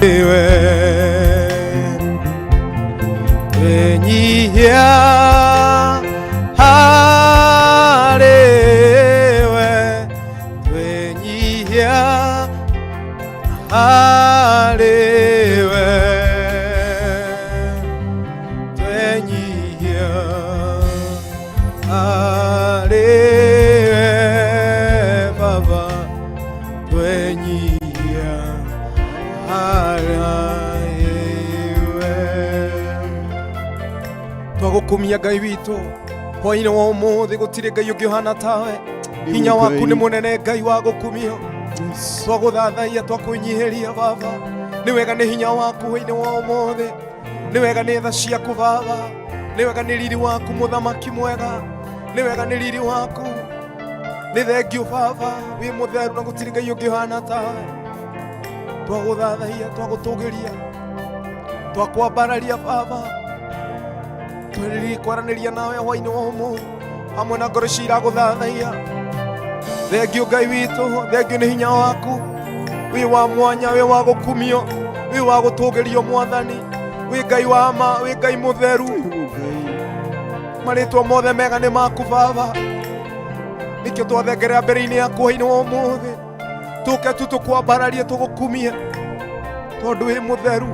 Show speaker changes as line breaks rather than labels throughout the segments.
We twenyihia harĩ we, twenyihia harĩ we, twenyihia harĩ we, Baba, twenyihia harĩ we. Twagũkumia Ngai witũ hwainĩ wa ũmũthĩ, gũtirĩ Ngai ũngĩ ũhana tawe. Hinya waku nĩ mũnene, Ngai wa gũkumio. Twagũthathaiya, twakwĩnyihĩria, Baba. Nĩ wega nĩ hinya waku hwainĩ wa ũmũthĩ, nĩ wega nĩ tha ciaku, Baba, nĩ wega nĩ riri waku, mũthamaki mwega, nĩ wega nĩ riri waku. Nĩ thengiũ, Baba, wĩ mũtheru na gũtirĩ Ngai ũngĩ ũhana tawe. Twagũthathaiya, twagũtũgĩria, twakwambararia, Baba. Twerĩrie kwaranĩria nawe hwainĩ wa ũmũthĩ hamwe na ngoro ici iragũthathaiya. Thengiũ, Ngai witũ, thengiũ nĩ hinya waku. Wĩ wa mwanya, wĩ wa gũkumio, wĩ wa gũtũgĩrio, Mwathani. Wĩ Ngai wa ma, wĩ Ngai mũtheru. Marĩtwa mothe mega nĩ maku, Baba. Nĩkĩo twathengerera mbere-inĩ yaku hwainĩ wa ũmũthĩ, tũke tu tũkwambararie, tũgũkumie, tondũ wĩ mũtheru.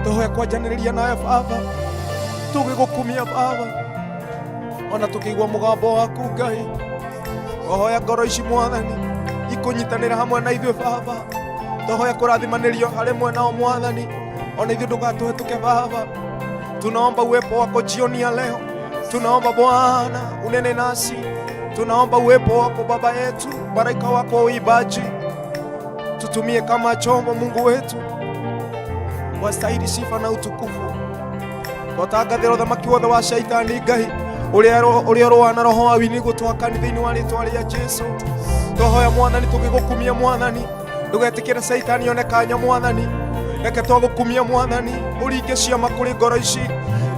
Tũhoe kwanjanĩrĩria nawe, Baba, tũgĩgũkumia, Baba, ona tũkĩigua mũgambo waku, Ngai. Twahoya ngoro ici, Mwathani, ikũnyitanĩra hamwe na ithuĩ, Baba. Twahoya kũrathimanĩrio harĩ mwena wa Mwathani, ona ithuĩ ndũgatũhetũke, Baba. Tunaomba uwepo wako jioni ya leo. Tunaomba, Bwana, unene nasi. Tunaomba uwepo wako, Baba yetu, malaika wako wa uimbaji, tutumie kama chombo, Mungu wetu, wastahili sifa na utukufu. Twatangathĩra ũthamaki wothe wa Shaitani, Ngai, ũrĩa ũrũa na roho wa wini gũtwakani thĩinĩ wa rĩtwa rĩa Jesu. Twahoya, Mwathani, tũgĩgũkumia, Mwathani, ndũgetĩkĩre Caitani one kanya. Mwathani, reke twagũkumia, Mwathani, ũringe ciama kũrĩ ngoro ici.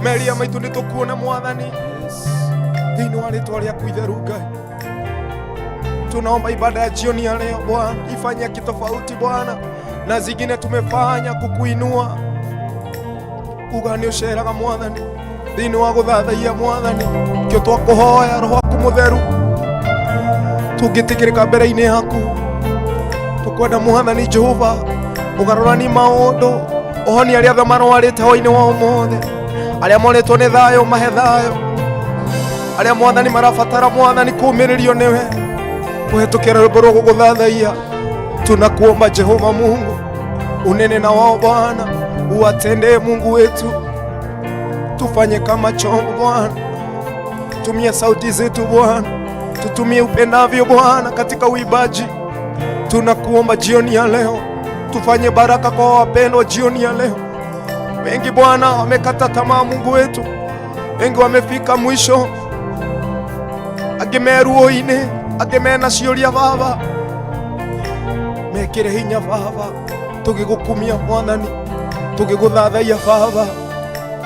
Meria maitũ nĩ tũkuone, Mwathani, thĩinĩ wa rĩtwa rĩaku itheru. Ngai, tunaomba ibada ya jioni ya leo, Bwana, ifanye kitofauti, Bwana, na zingine tumefanya kukuinua. Uga nĩ ũceraga, Mwathani, thĩinĩ wa gũthathaiya. Mwathani, kĩo twakũhoya roho waku mũtheru, tũngĩtĩkĩrĩka mbere-inĩ yaku. Tũkwenda, Mwathani Jehova, ũgarũrani maũndũ, ũhonie arĩa othe marwarĩte hwainĩ wa ũmũthĩ, arĩa morĩtwo nĩ thayũ, mahe thayũ, arĩa, Mwathani, marabatara, Mwathani, kũũmĩrĩrio nĩwe kũhetũkĩra rwĩmbo rwa gũgũthathaiya. Tunakuomba, Jehova Mungu, unene na wao, Bwana, uwatendee, Mungu wetu. Tufanye kama chombo, Bwana, tumia sauti zetu, Bwana, tutumie upendavyo, Bwana, katika uimbaji. Tunakuomba jioni ya leo, tufanye baraka kwa wapendwa jioni ya leo. Wengi, Bwana, wamekata tamaa, Mungu wetu, wengi wamefika mwisho, angĩ me ruo-inĩ, angĩ mena ciũria. Baba, mekĩre hinya, Baba, tũgĩgũkumia, Mwathani, tũgĩgũthathaiya, Baba,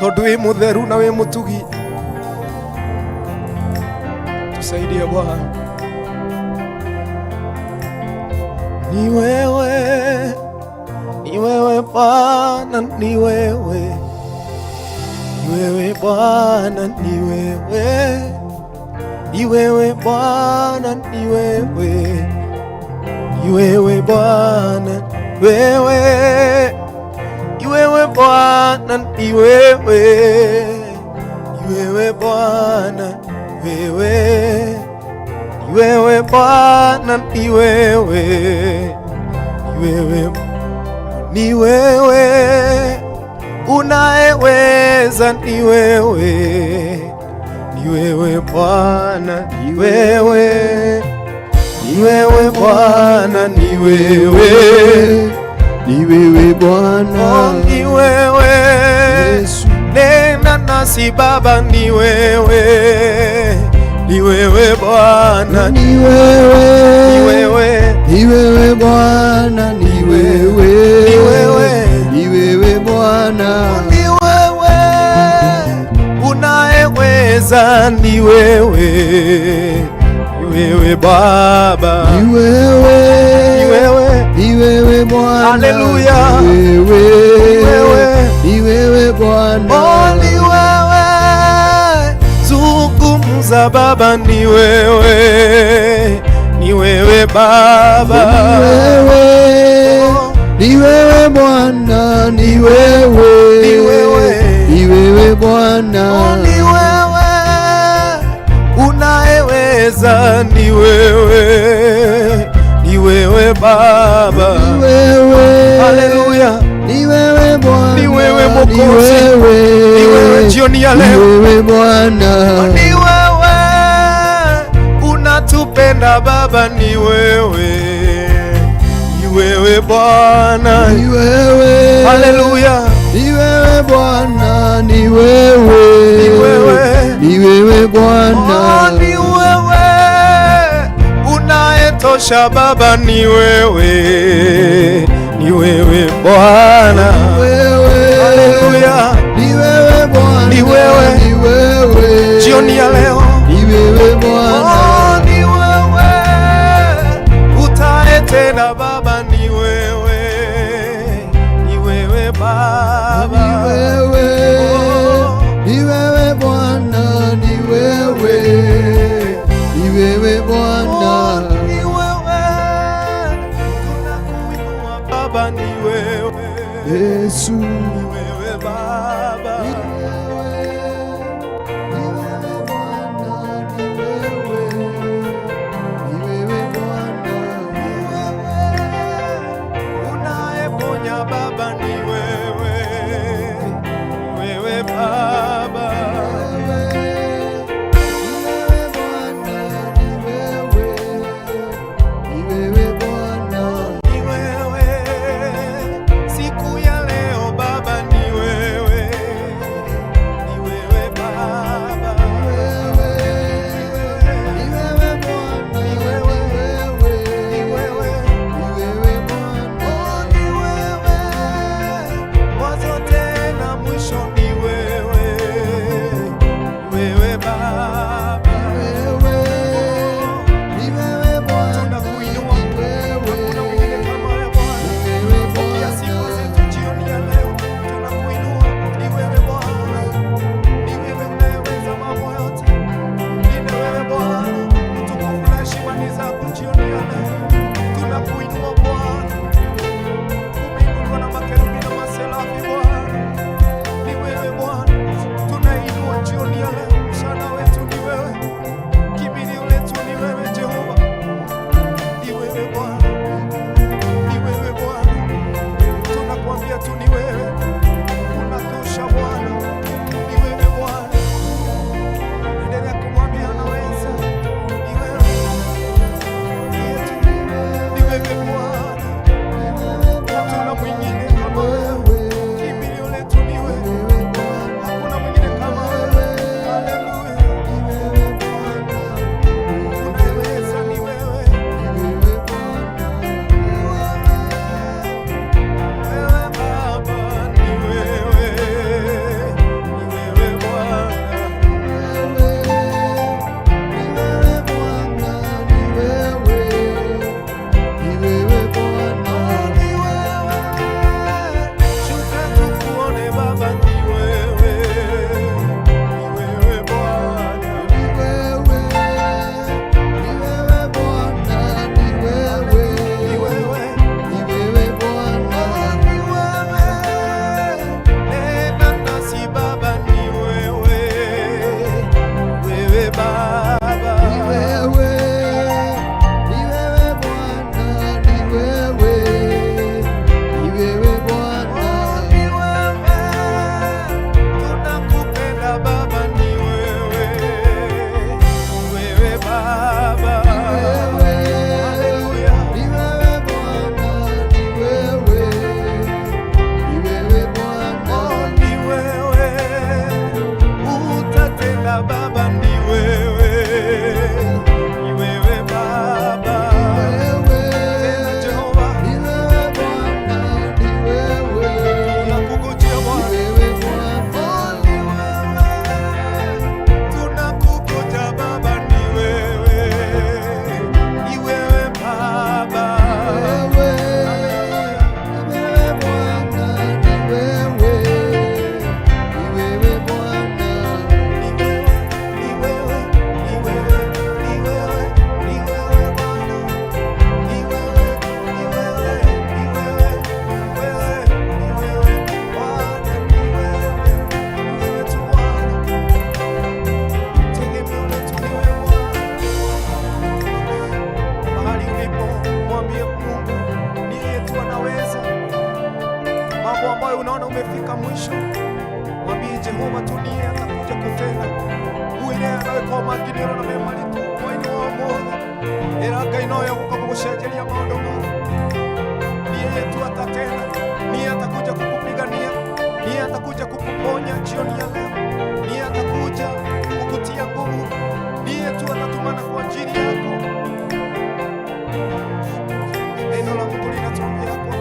tondũ wĩ mũtheru na wĩ mũtugi. Tusaidie, Bwana. Ni wewe, ni wewe, Bwana, ni wewe, ni wewe, Bwana, ni wewe, ni wewe, Bwana, ni wewe, ni wewe, Bwana, wewe, ni wewe, Bwana, ni wewe, ni wewe, Bwana, wewe, ni wewe, Bwana, ni wewe, ni wewe, ni wewe unayeweza, ni wewe, ni wewe, Bwana, ni wewe, ni wewe, Bwana, ni wewe.
Ni wewe Bwana.
Oh, ni wewe.
Yesu.
Nena nasi, Baba, ni wewe, ni wewe, Bwana.
Ni wewe.
Ni wewe.
Ni wewe, Bwana, ni wewe.
Ni wewe.
Ni wewe, Bwana.
Ni wewe unayeweza, ni wewe, ni wewe, Baba.
Ni wewe.
Ni wewe.
Ni wewe, Bwana. Bwana,
Haleluya.
ni wewe,
Wewe.
ni wewe Bwana,
Oh, ni wewe, zungumza Baba, ni wewe, ni wewe Baba,
ni wewe, ni wewe Bwana, ni wewe,
Ni wewe.
ni wewe Bwana,
Oh, ni wewe unayeweza, ni wewe, ni wewe Baba,
ni wewe,
haleluya,
ni wewe Bwana,
Ni wewe
ni
Mwokozi.
wewe,
Ni wewe jioni ya
ni
leo.
wewe Bwana,
Ni wewe unatupenda Baba, ni wewe, ni wewe Bwana,
ni wewe,
haleluya,
ni wewe Bwana, ni wewe,
Ni wewe.
ni wewe Bwana,
Oh, ni wewe unayetosha Baba, ni wewe, ni wewe Bwana,
wewe,
haleluya,
ni wewe Bwana,
Ni wewe.
ni wewe,
jioni ya leo
ni wewe Bwana,
Oh, ni wewe utaye tena Baba, ni wewe, ni wewe Baba,
ni wewe,
Oh.
ni wewe Bwana, ni wewe, ni wewe
Oh,
Bwana,
ni wewe tunakuinua Baba, ni wewe,
Yesu,
ni wewe Baba,
ni wewe, ni wewe Bwana, ni wewe, ni wewe Bwana,
ni wewe unayeponya Baba, ni wewe, ni wewe Baba. Ni wewe siku ya leo Baba, ni wewe, ambayo unaona umefika mwisho, mwambie Jehova tu niye atakuja kutenda. Mwire agagĩkorwo makinyĩrwo na me maritũ hwaĩ-inĩ wa ũmũthĩ, ĩra Ngai no ye gũka gũgũcenjeria maũndũ maku. Ni yeye tu atatenda, ni yeye atakuja kukupigania, ni yeye atakuja kukuponya jioni ya leo, ni yeye atakuja kukutia nguvu, ni yeye tu atatumana kwa ajili yako. Neno la Mungu linatuambia kwamba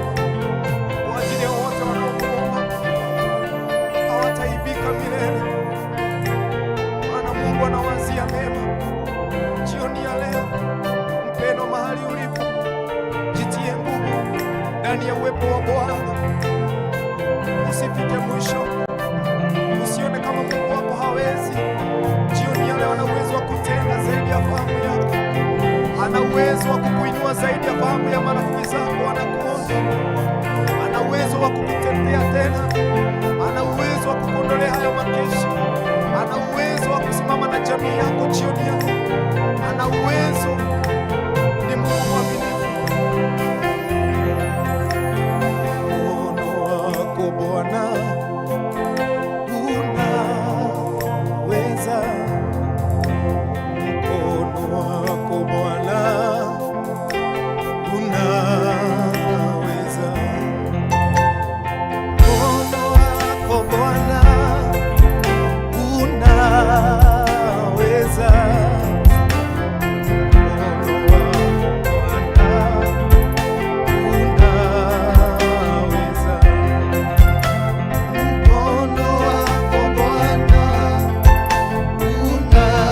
kwa ajili ya wote wanaomuomba hawataaibika milele, maana Mungu anawazia mema. Jioni ya leo, mpendwa, mahali ulipo, jitie nguvu ndani ya uwepo wa Bwana. Usifike mwisho, usione kama Mungu wako hawezi. Jioni ya leo ana uwezo wa kutenda zaidi ya fahamu yako, ana uwezo wa kukuinua zaidi ya fahamu ya marafiki zako wanakuona. Ana uwezo wa kukutetea tena, ana uwezo wa kukuondolea hayo makesi, ana uwezo wa kusimama na jamii yako jioni ya leo, ana uwezo. Ni Mungu mwaminifu. Mkono wako Bwana unaweza, mkono wako Bwana unaweza, mkono wako Bwana unaweza, mkono wako Bwana unaweza.
Mkono wako Bwana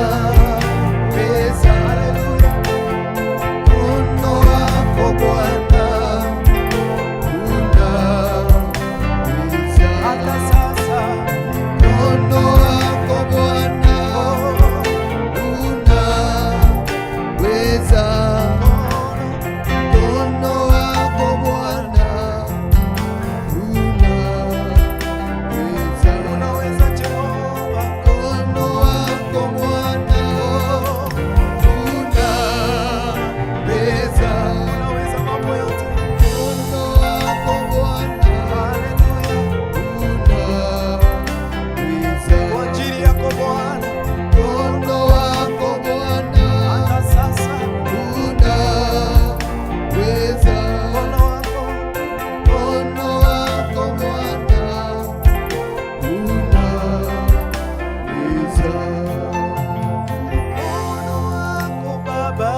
unaweza. Mkono wako Bwana unaweza.
Hata sasa.
Mkono wako Bwana unaweza. Mkono wako Bwana unaweza.
Unaweza Jehova.
Mkono wako Bwana unaweza.
Unaweza mambo yote.
Mkono wako Bwana
Haleluya.
unaweza.
Kwa ajili yako Bwana,
Mkono wako Bwana
hata sasa.
Unaweza.
Mkono wako.
Mkono wako Bwana unaweza.
Mkono wako Baba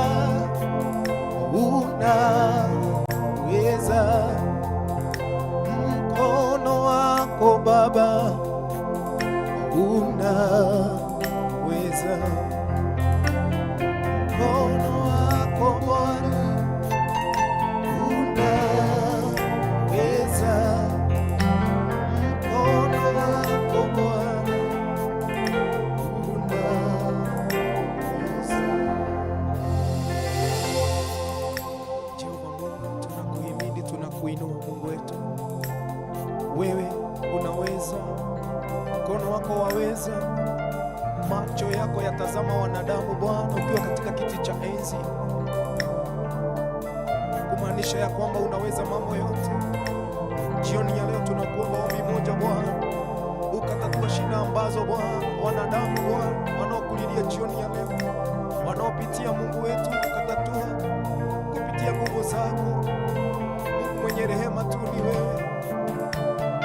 unaweza. Mkono wako Baba unaweza. Mkono wako Bwana unaweza. Mkono wako Bwana unaweza. Jehova Mungu, tunakuhimidi, tunakuinua Mungu wetu. Wewe unaweza, mkono wako waweza, macho yako yatazama wanadamu Bwana, ukiwa katika kiti cha enzi, kumaanisha ya kwamba unaweza mambo yote. Jioni ya leo tunakuomba ombi moja Bwana, ukatatua shida ambazo Bwana wanadamu Bwana wanaokulilia jioni ya leo, wanaopitia Mungu wetu, ukatatua kupitia nguvu zako. Mungu mwenye rehema tu ni wewe.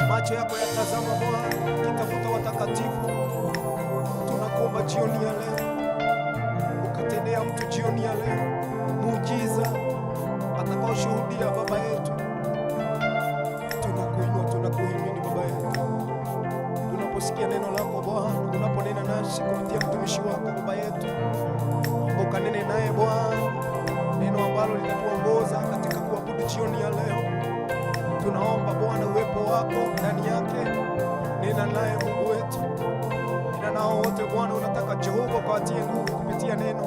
Macho yako yatazama Bwana, kitafuta watakatifu. Tunakuomba jioni ya leo ukatendea mtu jioni ya leo muujiza atakaoshuhudia Baba yetu. Tunakuinua, tunakuhimidi Baba yetu, tunaposikia neno lako Bwana, unaponena nasi kupitia mtumishi wako Baba yetu, ukanene naye Bwana, neno ambalo litatuongoza katika kuabudu jioni ya leo. Tunaomba Bwana uwepo wako ndani yake, nena naye Mungu wetu, nena nao wote Bwana. Unataka Jehova ukawatie nguvu kupitia neno,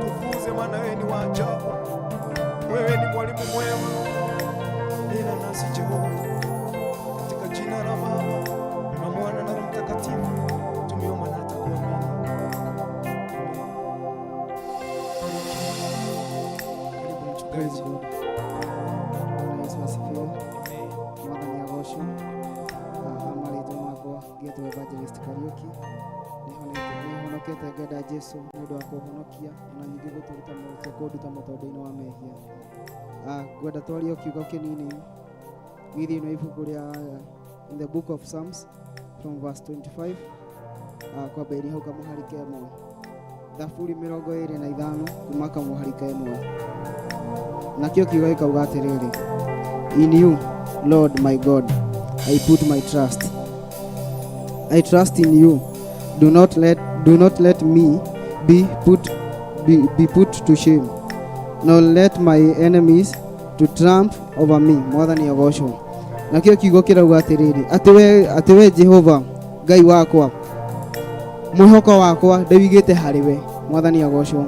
tufunze, maana wewe ni wa ajabu, wewe ni mwalimu mwema. Nena nasi Jehova, katika jina la Baba na Mwana na Roho Mtakatifu tumeomba na hata kuamini. Amen. Karibu
Praise
mchungaji.
God. Bwana Yesu asifiwe.
Amen.
Mwathani agocwo.
Amen.
Nyendete ngenda Jesu nĩ ũndũ wa kũhonokia ona ningĩ gũtũruta mũtĩ kũnduta mũtondo-inĩ wa mehia. Ngwenda twarie o kiugo kĩnini gĩ thĩinĩ wa ibuku rĩa in the book of Psalms from verse 25, kwambĩrĩria hau kamũhari ka ĩmwe. Thaburi 25 kuma kamũhari ka ĩmwe. Nakĩo kiugo gĩkauga atĩrĩrĩ, In you, Lord my God, I put my trust. I trust in you. Do not let me be put to shame. Nor let my enemies to triumph over me. Mwathani agocwo. Nakĩo kiugo kĩrauga atĩrĩrĩ, atĩ we Jehova Ngai wakwa, mwĩhoko wakwa ndĩwigĩte harĩ we. Mwathani agocwo.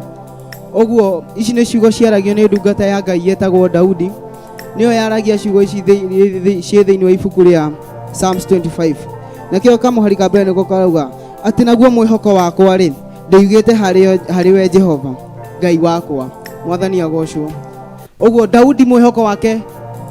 Ũguo ici nĩ ciugo ciaragio nĩ ndungata ya Ngai yetagwo Daudi. Nĩyo yaragia ciugo ici ciĩ thĩinĩ wa ibuku rĩa Psalms 25. Nakĩo kamũhari ka mbere nĩko karauga atĩ naguo mwĩhoko wakwa rĩ ndĩigĩte harĩ we Jehova Ngai wakwa. Mwathani agocwo. Ũguo Daudi mwĩhoko wake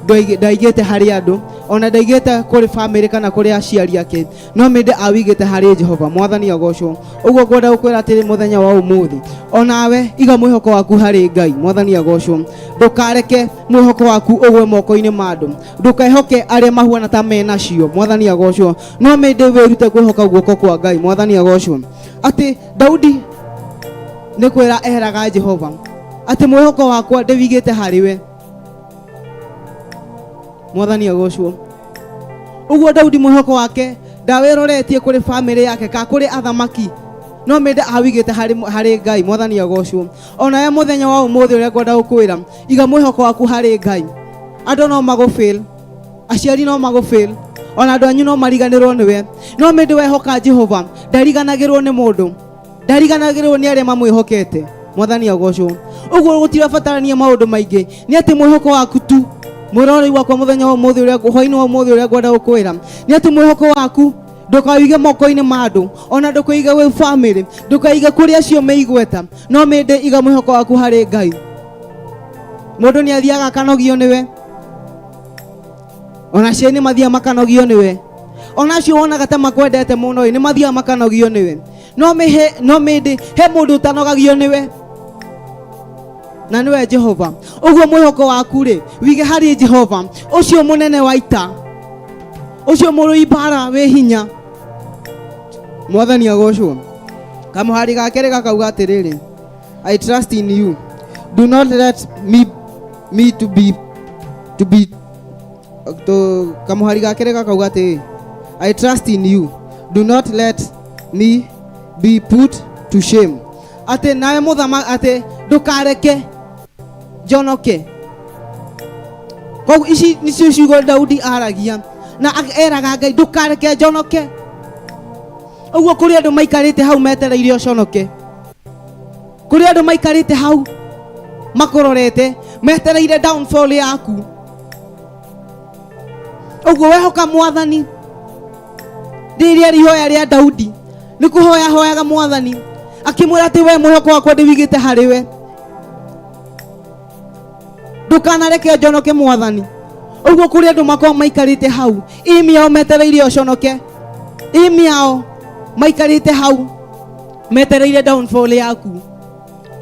ndaigĩte harĩ andũ, ona ndaigĩte kũrĩ famĩlĩ kana kũrĩ aciari ake, no mĩndĩ awigĩte harĩ Jehova. Mwathani agocwo. Ũguo ngwenda gũkwĩra atĩrĩ mũthenya wa ũmũthĩ, onawe iga mwĩhoko waku harĩ Ngai. Mwathani agocwo. Ndũkareke mwĩhoko waku ũgwe moko-inĩ ma andũ, ndũkehoke arĩa mahuana ta menacio. Mwathani agocwo. No mĩndĩ wĩrute kwĩhoka guoko kwa Ngai. Mwathani agocwo. Atĩ Daudi nĩ kwĩra eraga Jehova atĩ mwĩhoko wakwa ndĩwigĩte harĩ we. Mwathani agocwo. Ũguo Daudi mwĩhoko wake ndawĩroretie kũrĩ famĩlĩ yake ka kũrĩ athamaki, no mĩndĩ awigĩte harĩ Ngai. Mwathani agocwo. Onawe mũthenya wa ũmũthĩ ũrĩa ngwenda gũkwĩra, iga mwĩhoko waku harĩ Ngai. Andũ no magũfail, aciari no magũfail, ona andũ anyu no mariganĩrwo nĩwe, no mĩndĩ wehoka Jehova ndariganagĩrwo nĩ mũndũ, ndariganagĩrwo nĩ arĩa mamwĩhokete. Mwathani agocwo. Ũguo gũtirabatarania maũndũ maingĩ, nĩ atĩ mwĩhoko waku tu. Mwĩrorei wakwa, mũthenya wa ũmũthĩ ũrĩa, hwainĩ wa ũmũthĩ ũrĩa ngwenda gũkwĩra nĩ atĩ mwĩhoko waku ndũkawĩige moko-inĩ ma andũ, ona ndũkaige gwĩ famĩlĩ, ndũkaige kũrĩ acio me igweta, no mĩndĩ iga mwĩhoko waku harĩ Ngai. Mũndũ nĩ athiaga akanogio nĩwe, ona aciari nĩ mathiaga makanogio nĩwe, ona acio wonaga ta makwendete mũno ĩ, nĩ mathiaga makanogio nĩwe, no mĩndĩ he mũndũ ũtanogagio nĩwe, na nĩwe Jehova. Ũguo mwĩhoko waku rĩ wige harĩ Jehova ũcio mũnene wa ita, ũcio mũrũi mbara wĩ hinya. Mwathani agocwo. Kamũhari ga kerĩ gakauga atĩrĩrĩ, I trust in you, do not let me to be to. Kamũhari ga kerĩ gakauga atĩrĩ, I trust in you, do not let me be put to shame. Atĩ nawe mũthama atĩ ndũkareke njonoke. Koguo ici nicio ciugo Daudi aragia na eraga Ngai, ndũkareke njonoke. Ũguo kũrĩ andũ maikarĩte hau metereire ũconoke, kũrĩ andũ maikarĩte hau makũrorete metereire downfall yaku. Ũguo wehoka Mwathani. Rĩrĩa ihoya rĩa Daudi nĩ kũhoya hoyaga Mwathani akĩmwĩra atĩ we mwĩhoko wakwa ndĩwigĩte harĩ we, ndũkanareke njonoke, Mwathani. Ũguo kũrĩ andũ makoragwo maikarĩte hau imiao metereire ũconoke, imiao maikarĩte hau metereire downfall yaku.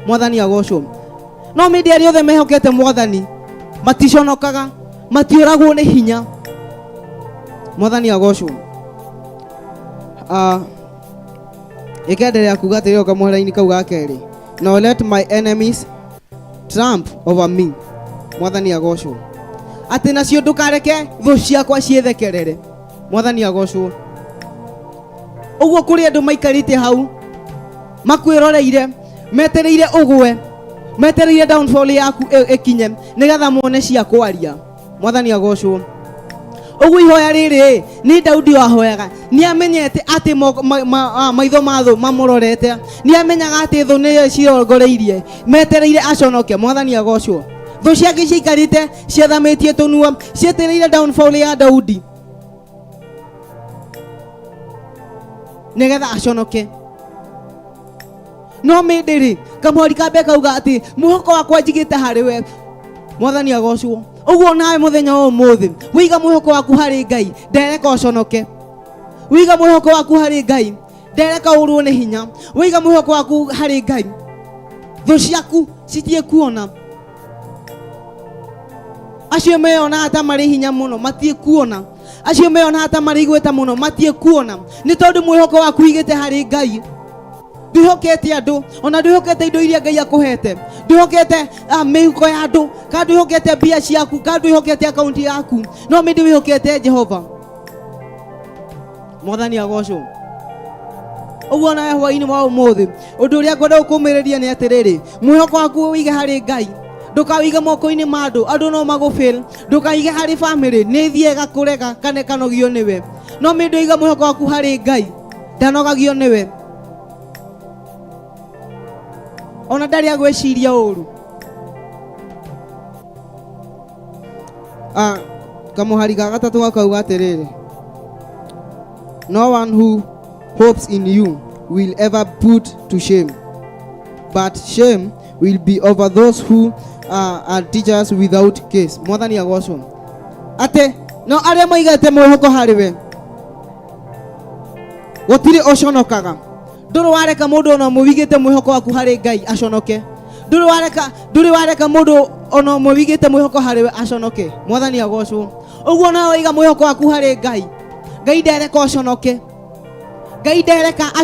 Mwathani agocwo. No mĩndĩ arĩa othe mehokete Mwathani maticonokaga, matiũragwo nĩ hinya. Mwathani agocwo. Ĩkenderea kuga atĩrĩ o kamũhera-inĩ kau ga kerĩ, no let my enemies triumph over me. Mwathani agocwo. Atĩ nacio ndũkareke thũ ciakwa ciĩthekerere. Mwathani agocwo. Ũguo kũrĩ andũ maikarĩte hau makwĩroreire metereire ũgwe, metereire downfall yaku ĩkinye nĩgetha mone cia kwaria. Mwathani agocwo. Ũguo ihoya rĩrĩ nĩ Daudi wahoyaga. Nĩ amenyete atĩ maitho ma thũ mamũrorete, nĩ amenyaga atĩ thũ nĩ cirongoreirie metereire aconoke. Mwathani agocwo. Thũ ciake ciaikarĩte ciathamĩtie tũnua cietereire downfall ya Daudi nĩgetha aconoke. No mĩndĩ rĩ kamweri kambe kauga atĩ mwĩhoko wakwa njigĩte harĩ we. Mwathani agocwo. Ũguo nawe mũthenya wa ũmũthĩ wĩiga mwĩhoko waku harĩ Ngai, ndereka ũconoke. Wĩiga mwĩhoko waku harĩ Ngai, Ndereka ũrwo nĩ hinya. Waiga mwĩhoko waku harĩ Ngai, thũ ciaku citiĩ kuona. Acio meyonaga ta marĩ hinya mũno matiĩ kuona. Acio meyonaga ta marĩ igweta mũno matiĩ kuona, nĩ tondũ mwĩhoko waku wigĩte harĩ Ngai. Ndwĩhokete andũ, ona ndwĩhokete indo iria Ngai akũhete, ndwĩhokete mĩhuko ya andũ, kana ndwĩhokete mbia ciaku, kana ndwĩhokete akaunti yaku, no mĩndĩ wĩhokete Jehova. Mwathani agocwo. Ũguo nawe hwainĩ wa ũmũthĩ, ũndũ ũrĩa ngwenda gũkũmĩrĩria nĩ atĩrĩrĩ, mwĩhoko waku ũwĩige harĩ Ngai, ndũkawĩige moko-inĩ ma andũ. Andũ no magũbĩl. Ndũkaige harĩ bamĩrĩ, nĩ ĩthiĩ ĩgakũrega kana ĩkanogio nĩwe. No mĩndũ iga mwĩhoko waku harĩ Ngai, ndanogagio nĩwe, ona ndarĩ agwĩciria ũru.
Kamũhari ga gatatũ gakauga atĩrĩrĩ, no one who hopes in you will ever put to shame, but shame will be over those who are teachers without case. Mwathani agocwo. Atĩ no arĩa maigĩte mwĩhoko harĩ we gũtirĩ ũconokaga. Ndũrĩ wareka mũndũ ona ũmwe wigĩte mwĩhoko waku harĩ Ngai aconoke. Ndũrĩ wareka mũndũ ona ũmwe wigĩte mwĩhoko harĩ we aconoke. Mwathani agocwo. Ũguo nawe waiga mwĩhoko waku harĩ Ngai, Ngai ndereka ũconoke. Ngai ndereka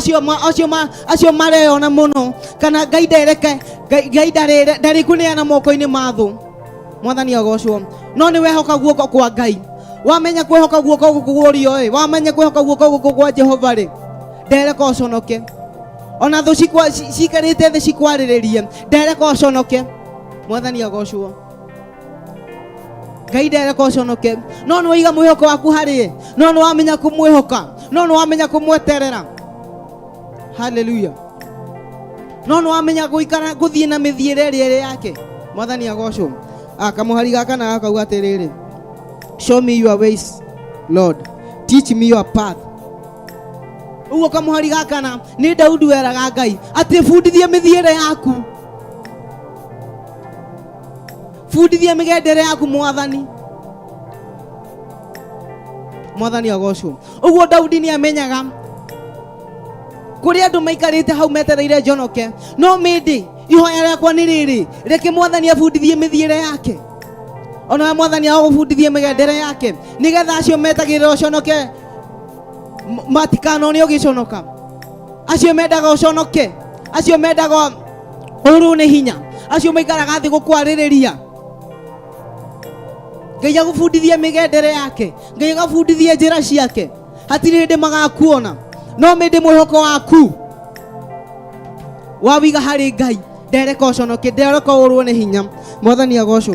acio mareyona mũno, kana Ngai ndereke, Ngai ndarĩ kũneana moko-inĩ ma thũ. Mwathani agocwo. No nĩ wehoka guoko kwa Ngai, wamenya kwĩhoka guoko gũkũ kwa ũrĩo ĩ, wamenya kwĩhoka guoko gũkũ kwa Jehova rĩ, ndereka ũconoke. Ona thũ cikarĩte thĩ cikwarĩrĩrie, ndereka ũconoke. Mwathani agocwo. Ngai ndereka ũconoke. No nĩ waiga mwĩhoko waku harĩ ye, no nĩ wamenya kũmwĩhoka, no nĩ wamenya kũmweterera. Haleluya. No nĩ wamenya gũikara gũthiĩ na mĩthiĩre ĩrĩa ĩrĩ yake. Mwathani agocwo. Kamũhari gaka na gakauga atĩrĩrĩ, show me your ways, Lord, teach me your path. Ũguo kamũhari gaka na nĩ Daudi weraga Ngai atĩ bundithie mĩthiĩre yaku, bundithie mĩgendere yaku Mwathani. Mwathani agocwo. Ũguo Daudi nĩ amenyaga kũrĩ andũ maikarĩte hau metereire njonoke, no mĩndĩ ihoya rĩakwa nĩ rĩrĩ, reke Mwathani abundithie mĩthiĩre yake, onawe Mwathani agũbundithie mĩgendere yake, nĩgetha acio metagĩrĩra ũconoke matikanone ũgĩconoka. Acio mendaga ũconoke, acio mendaga ũrũ nĩ hinya, acio maikaraga thĩ gũkwarĩrĩria, Ngai agũbundithie mĩgendere yake, Ngai agabundithie njĩra ciake. Hatirĩ hĩndĩ magakuona, no mĩndĩ mwĩhoko waku wawiga harĩ Ngai, ndereka ũconoke, ndereka ũrwo nĩ hinya. Mwathani agocwo.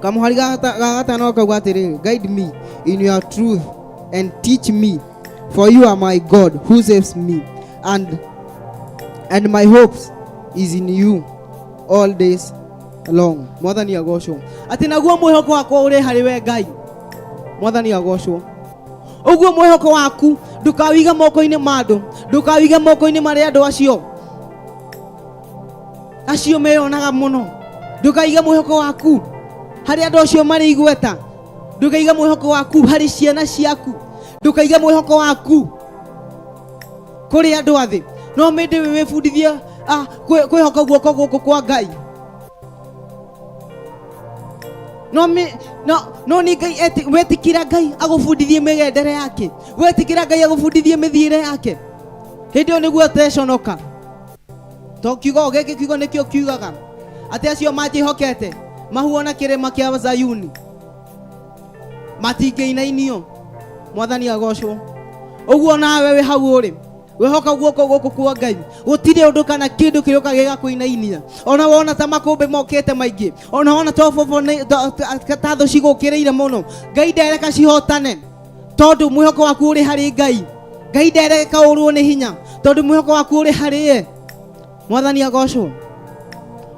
Kamũhari ga gatano kauga atĩrĩrĩ, guide me in your truth and teach me, for you are my God who saves me, and my hopes is in you all days long. Mwathani agocwo.
Atĩ naguo mwĩhoko wakwa ũrĩ harĩ we Ngai. Mwathani agocwo. Ũguo mwĩhoko waku ndũkawige moko-inĩ ma andũ, ndũkawige moko-inĩ marĩa andũ acio meyonaga mũno. Ndũkaige mwĩhoko waku harĩ andũ acio marĩ igweta, ndũkaige mwĩhoko waku harĩ ciana ciaku, ndũkaige mwĩhoko waku kũrĩ andũ athĩ, no mĩndĩ wĩbundithie kwĩhoka guoko gũkũ kwa Ngai. No no nĩ Ngai wetĩkĩra Ngai agũbundithie mĩgendere yake, wetĩkĩra Ngai agũbundithie mĩthiĩre yake, hĩndĩ ĩyo nĩguo ũteconoka. To kiugo gĩkĩ kiugo nĩkĩo kiugaga atĩ acio manjĩhokete mahuona kĩrĩma kĩa Zayuni matingĩinainio. Mwathani agocwo. Ũguo nawe wĩ hau ũrĩ, wehoka guoko gũkũ kwa Ngai, gũtirĩ ũndũ kana kĩndũ kĩrĩũka gĩgakũinainia. Ona wona ta makũmbĩ mokĩte maingĩ, ona wona ta ũbobo ta thũ cigũkĩrĩire mũno, Ngai ndereka cihotane, tondũ mwĩhoko waku ũrĩ harĩ Ngai. Ngai ndereka ũrwo nĩ hinya, tondũ mwĩhoko waku ũrĩ harĩ ye. Mwathani agocwo.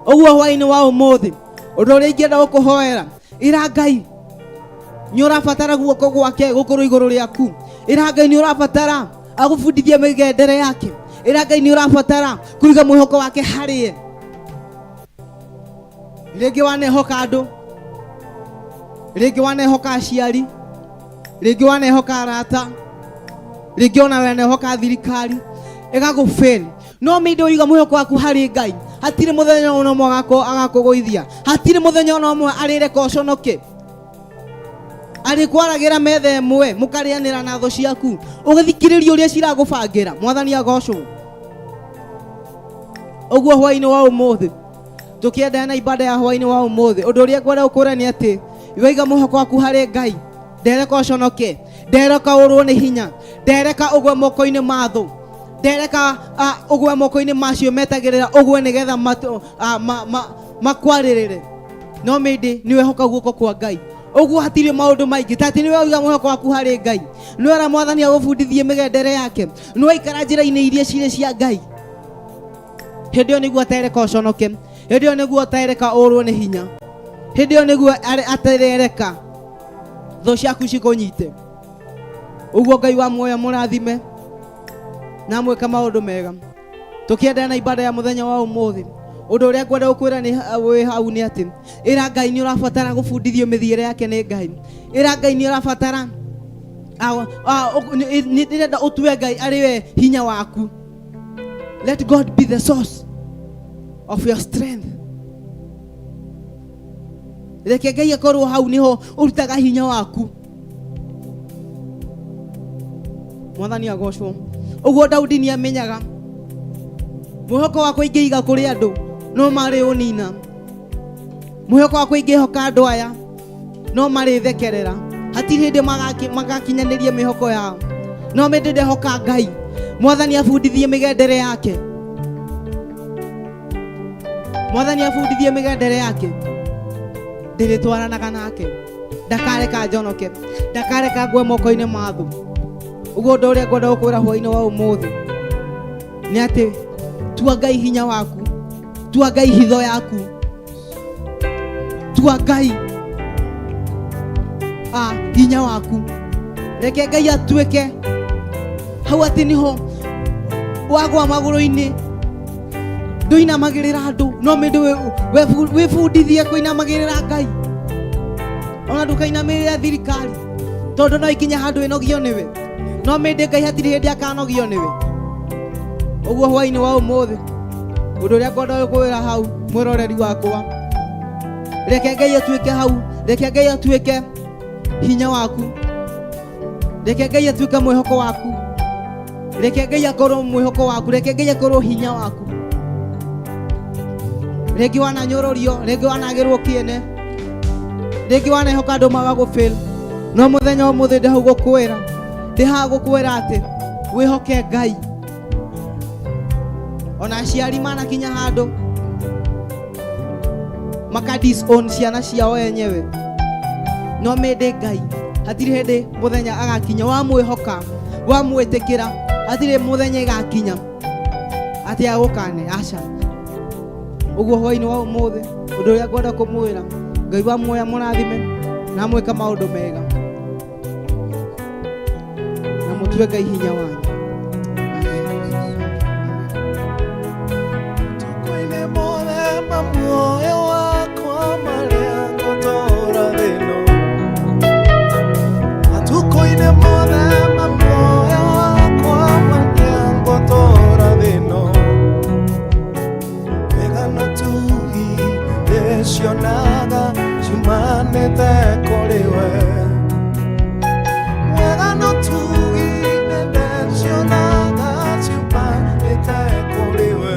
Ũguo hwaĩ-inĩ wa ũmũthĩ, ũndũ ũrĩa ingĩenda gũkũhoera, ĩra Ngai nĩ ũrabatara guoko gwake gũkorwo igũrũ rĩaku. Ĩra Ngai nĩ ũrabatara agũbundithie mĩgendere yake. Ĩra Ngai nĩ ũrabatara kũiga mwĩhoko wake harĩ ye. Rĩngĩ wanehoka andũ, rĩngĩ wanehoka aciari, rĩngĩ wanehoka arata, rĩngĩ ona wanehoka thirikari,
Ĩgagũfail. No mĩndĩ ũiga mwĩhoko waku harĩ Ngai, hatirĩ mũthenya ona ũmwe agakũgũithia, hatirĩ mũthenya ona ũmwe arĩreka ũconoke. Arĩkwaragĩra metha ĩmwe mũkarĩanĩra na thũ ciaku, ũgĩthikĩrĩria ũrĩa ciragũbangĩra. Mwathani agocwo. Ũguo hwainĩ wa ũmũthĩ tũkĩendana na ibada ya hwainĩ wa ũmũthĩ, ũndũ ũrĩa ngwenda gũkwĩra nĩ atĩ waiga mwĩhoko waku harĩ Ngai, ndereka ũconoke, ndereka ũrwo nĩ hinya, ndereka ũgwe moko-inĩ ma thũ, ndereka ũgwe moko-inĩ macio metagĩrĩra ũgwe nĩgetha makwarĩrĩre. No mĩndĩ nĩ wehoka guoko kwa Ngai. Ũguo hatirĩ maũndũ maingĩ ta atĩ nĩwe waiga mwĩhoko waku harĩ Ngai, nĩ wera Mwathani agũbundithie mĩgendere yake, nĩ waikara njĩra-inĩ iria cirĩ cia Ngai, hĩndĩ ĩyo nĩguo atereka ũconoke, hĩndĩ ĩyo nĩguo atereka ũrwo nĩ hinya, hĩndĩ ĩyo nĩguo atereka thũ ciaku cikũnyite. Ũguo Ngai wa muoyo mũrathime na mwĩka maũndũ mega. Tũkĩenderea na ibada ya mũthenya wa ũmũthĩ, ũndũ ũrĩa ngwenda gũkwĩra nĩ wĩ hau nĩ atĩ ĩra Ngai nĩ ũrabatara gũbundithio mĩthiĩre yake nĩ Ngai. Ĩra Ngai nĩ ũrabatara nĩ ndĩrenda ũtue Ngai arĩ we hinya waku. Let God be the source of your strength. Reke Ngai akorwo hau niho ũrutaga hinya waku. Mwathani agocwo. Ũguo Daudi nĩ amenyaga mwĩhoko wakwa ingĩiga kũrĩ andũ no marĩ ũnina, mwĩhoko wakwa ingĩhoka andũ aya no marĩthekerera, hatirĩ hĩndĩ magakinyanĩria mĩhoko yao. No mĩndĩ ndehoka Ngai. Mwathani abundithie mĩgendere yake, Mwathani abundithie mĩgendere yake, ndĩrĩtwaranaga nake, ndakareka njonoke, ndakareka ngwe moko-inĩ ma thũ. Ũguo ũndũ ũrĩa ngwenda gũkwĩra hwainĩ wa ũmũthĩ nĩ atĩ tua Ngai hinya waku, tua Ngai hitho yaku, tua Ngai hinya waku. Reke Ngai atuĩke hau atĩ nĩho wagwa magũrũ-inĩ, ndũinamagĩrĩra andũ, no mĩndũ wĩbundithie kũinamagĩrĩra Ngai. Ona ndũkainamĩrĩra thirikari, tondũ no ikinye handũ ĩnogio nĩwe, no mĩndĩ Ngai hatirĩ hĩndĩ akanogio nĩwe. Ũguo hwainĩ wa ũmũthĩ ũndũ ũrĩa ngwenda gũkwĩra hau mwĩroreri wakwa, reke Ngai atuĩke hau, reke Ngai atuĩke hinya waku, reke Ngai atuĩke mwĩhoko waku, reke Ngai akorwo mwĩhoko waku, reke Ngai akorwo hinya waku. Rĩngĩ wananyũrũrio, rĩngĩ wanagĩrwo kĩene, rĩngĩ wanehoka andũ magagũfail, no mũthenya ũmũthĩ ndĩ hau gũkwĩra, ndĩ haha gũkwĩra atĩ wĩhoke Ngai. Ona aciari manakinya handũ maka disown ciana ciao enyewe, no mĩndĩ Ngai hatirĩ hĩndĩ mũthenya agakinya wamwĩhoka, wamwĩtĩkĩra, hatirĩ mũthenya ĩgakinya atĩ agũkane, aca. Ũguo hwainĩ wa ũmũthĩ ũndũ ũrĩa ngwenda kũmwĩra, Ngai wa muoya mũrathime na amwĩka maũndũ mega, na mũtue Ngai hinya wanyu.
Matukũ-inĩ mothe ma muoyo wakwa marĩa ngũtũũra thĩ ĩno, matukũ-inĩ mothe ma muoyo wakwa marĩa ngũtũũra thĩ ĩno, wega na ũtugi ndĩcionaga ciumanĩte kũrĩ we. Wega na ũtugi ndĩcionaga ciumanĩte kũrĩ we.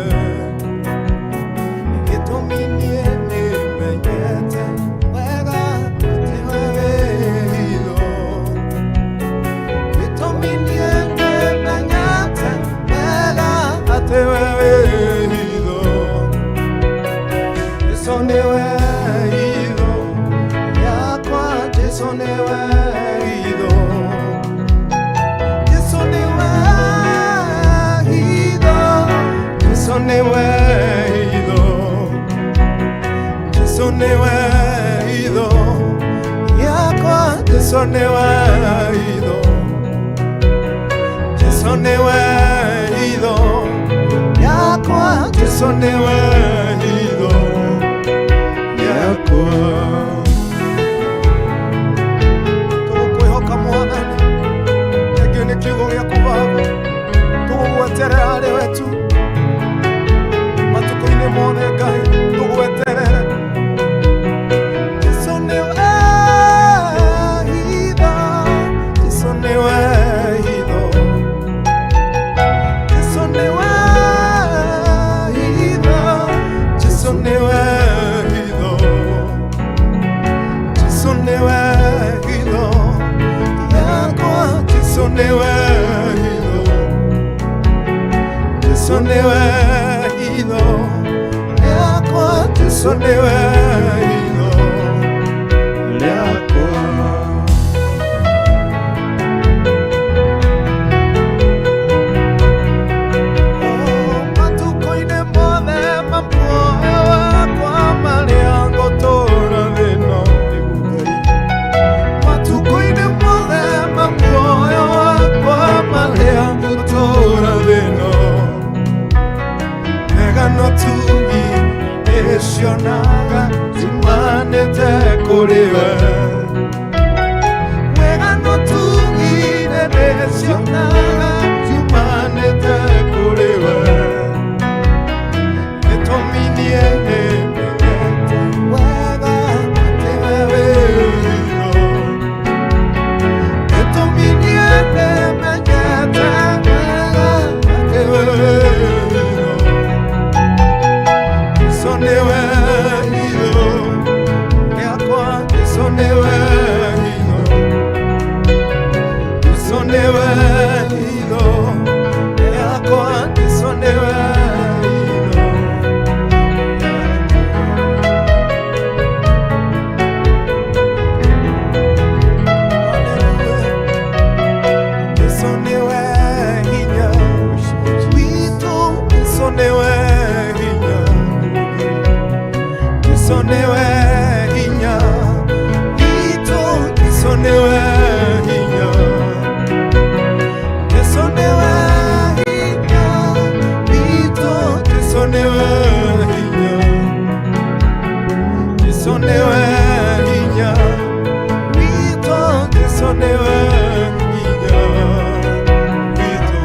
Gĩtũmi niĩ nĩmenyete wega atĩ we wĩ hitho. Gĩtũmi niĩ nĩmenyete wega atĩ we wĩ hitho. Jesũ nĩwe hitho yakwa, Jesũ nĩwe hitho. Jesũ nĩwe hitho, Jesũ nĩwe hitho. Jesũ nĩwe hitho yakwa, Jesũ nĩwe hitho. Jesũ nĩwe hitho yakwa, Jesũ nĩwe hitho yakwa. Tũgũkwĩhoka Mwathani, thengiũ nĩ kiugo gĩaku Baba, tũgũgweterera. nĩwe hitho, Jesu nĩwe hitho rĩakwa, Jesu nĩwe hitho rĩakwa. Matukũ-inĩ mothe ma muoyo wakwa marĩa ngũtũũra thĩ-ĩno, nĩguo Ngai. Matukũ-inĩ mothe ma muoyo wakwa marĩa ngũtũũra thĩ-ĩno, wega no tugi ndĩcionaga ciumanĩte kũrĩ we. Wega no tugi ndĩcionaga ciumanĩte kũrĩ we. Gĩtũmi niĩ nĩmenyete wega atĩ we wĩ hitho. Gĩtũmi niĩ nĩmenyete wega atĩ we wĩ hitho. Jesu nĩwe hitho rĩakwa, Jesu nĩwe hitho, Jesu nĩwe hitho rĩakwa, Jesu nĩwe hitho rĩakwa. Jesu nĩwe hinya witũ, Jesu nĩwe hinya, Jesu nĩwe hinya witũ, Jesu nĩwe hinya, Jesu nĩwe hinya witũ, Jesu nĩwe hinya, Jesu nĩwe hinya witũ, Jesu nĩwe hinya witũ.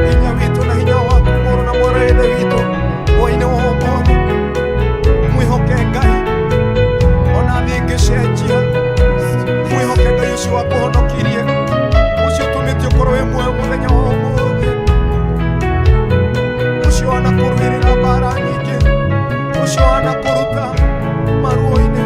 Hinya witũ na hinya waku, mũrũ na mwarĩ wa Ithe witũ, hwainĩ wa ũmũthĩ mwĩhoke Ngai ona thĩ ĩngĩcenjia. Mwĩhoke Ngai ũcio wakũhonokirie, ũcio ũtũmĩte ũkorwo wĩ muoyo mũthenya wa ũmũthĩ, ũcio wanakũrũĩrĩra mbara nyingĩ, ũcio wanakũruta maruo-inĩ.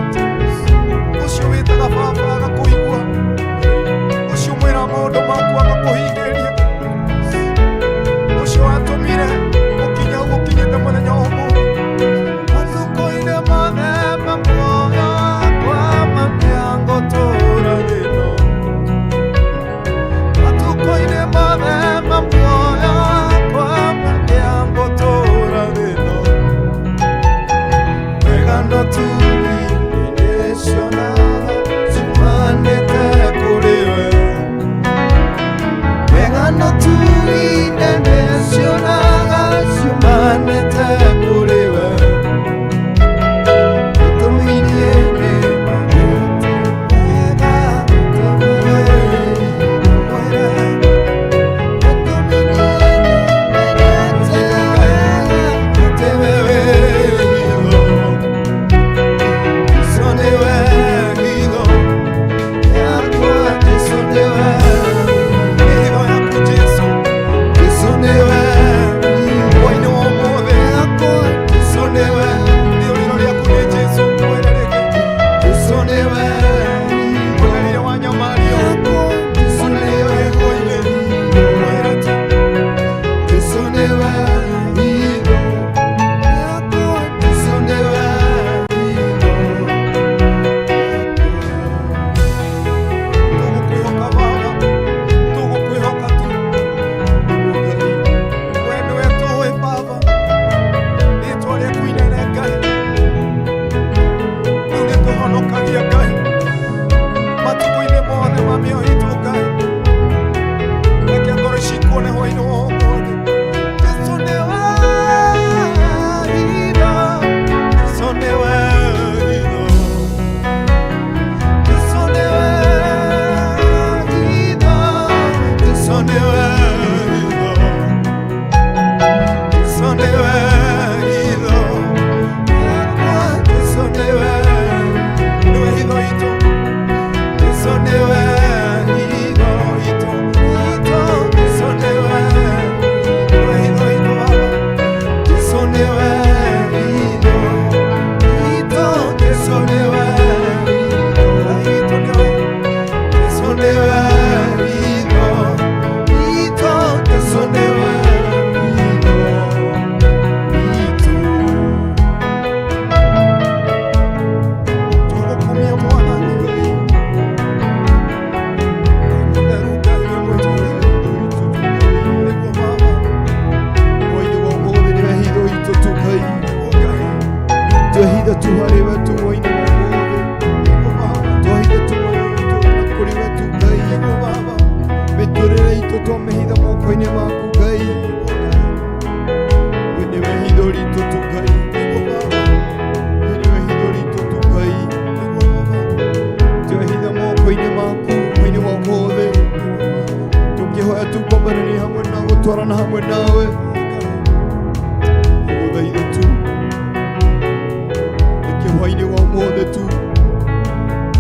Reke hwainĩ wa ũmũthĩ tu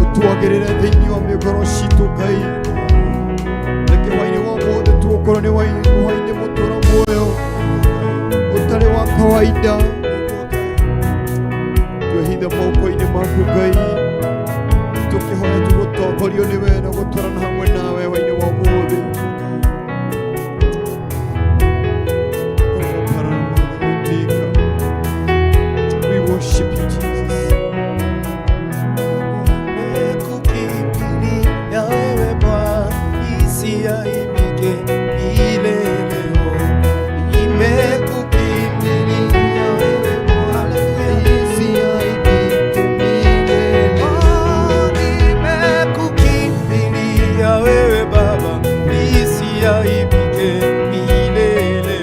ũtwagĩrĩre thĩinĩ wa mĩngoro citũ Ngai. Reke hwainĩ wa ũmũthĩ tu ũkorwo nĩ hwainĩ mũtũra muoyo ũtarĩ wa kawaida. Twĩhithe moko-inĩ maku Ngai, tũkĩhoya tũgũtongorio nĩ we na gũtwarana hamwe nawe hwainĩ wa ũmũthĩ. We worship you, Jesus.
Nimekukimbilia wewe Bwana, nisiaibike milele. Nimekukimbilia wewe Bwana,
Nisiaibike milele.
Oh, nimekukimbilia wewe Baba, nisiaibike milele.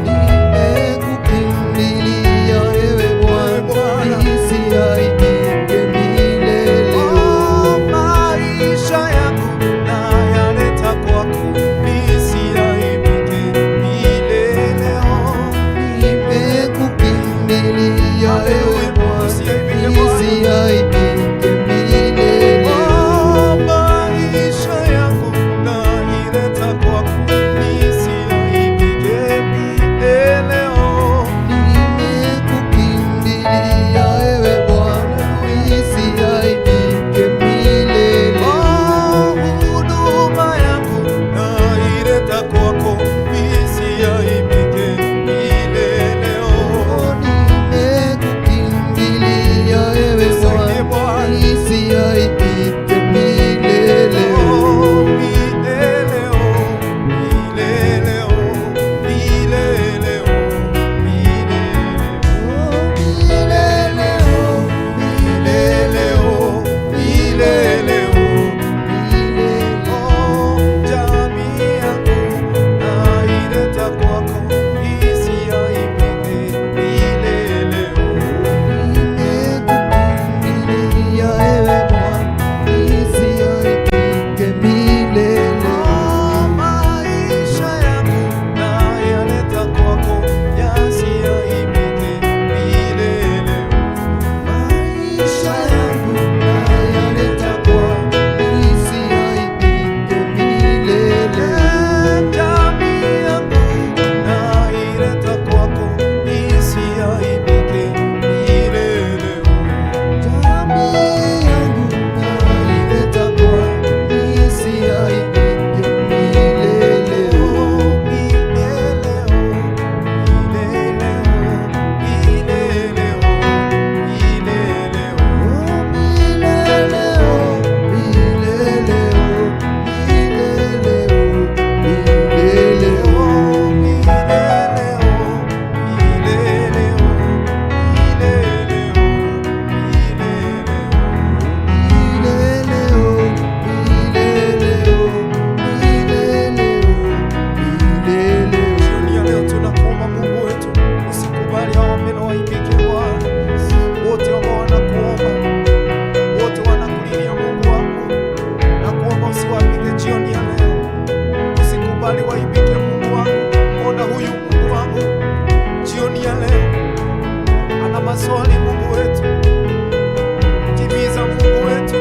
Nimekukimbilia wewe Bwana, nisiaibike milele.
Oh, maisha yangu nayaleta kwako, nisiaibike milele.
Nimekukimbilia wewe Bwana, nisiaibike milele.
Oh, maisha yangu naileta kwako, nisiaibike milele.
Nimekukimbilia wewe Bwana, nisiaibike milele.
Oh, huduma yangu naileta kwako, nisiaibike milele.
Nimekukimbilia wewe
Nisaidie
Bwana,
Bwana.
nisiaibike milele.
Oh, milele, oh, milele, oh, milele, oh, milele.
Milele, oh,
Milele, oh, milele, oh. Oh, jamii yangu naileta kwako, isiaibike milele, oh.
Nimekukimbilia ewe Bwana, nisiaibike milele.
Oh, maisha yangu nayaleta kwako, yasiaibike milele, oh.
Maisha yangu nayaleta kwako, nisiaibike milele.
Jamii yangu naileta kwako, isiaibike milele, oh.
Jamii yangu naileta kwako, nisiaibike milele.
Milele, oh, milele, oh, milele, oh, milele, oh.
Milele, oh, milele, oh, milele, oh, milele, oh.
Milele, oh, milele, oh, milele, oh, milele, oh.
Milele, oh, milele, oh, milele, oh, milele, oh.
Jioni ya leo tunakuomba Mungu wetu, usikubali hawa wapendwa waibike Bwana. Wote ambao wanakuomba, wote wanakulilia Mungu wangu, na kuomba usiwaibike jioni ya leo, usikubali waibike Mungu wangu. Ona huyu Mungu wangu jioni ya leo ana maswali Mungu wetu, timiza Mungu wetu,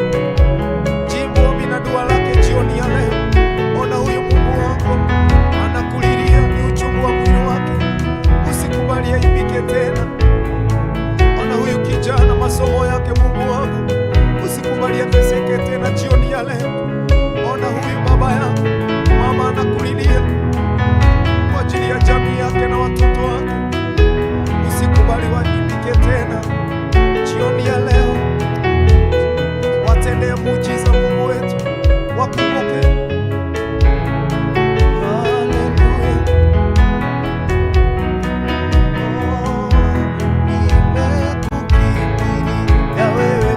jibu ombi na dua lake jioni ya leo. Ona huyu Mungu wako anakulilia, ni uchungu wa mwili wake, usikubali aibike tena. Ona huyu kijana masomo yake, Mungu wangu, usikubali ateseke tena jioni ya leo. Ona huyu baba yangu, mama anakulilia kwa ajili ya jamii yake na watoto wake, usikubali waibike tena jioni ya leo. Watendee muujiza Mungu wetu, wakumbuke. Haleluya. Oh, nimekukimbilia wewe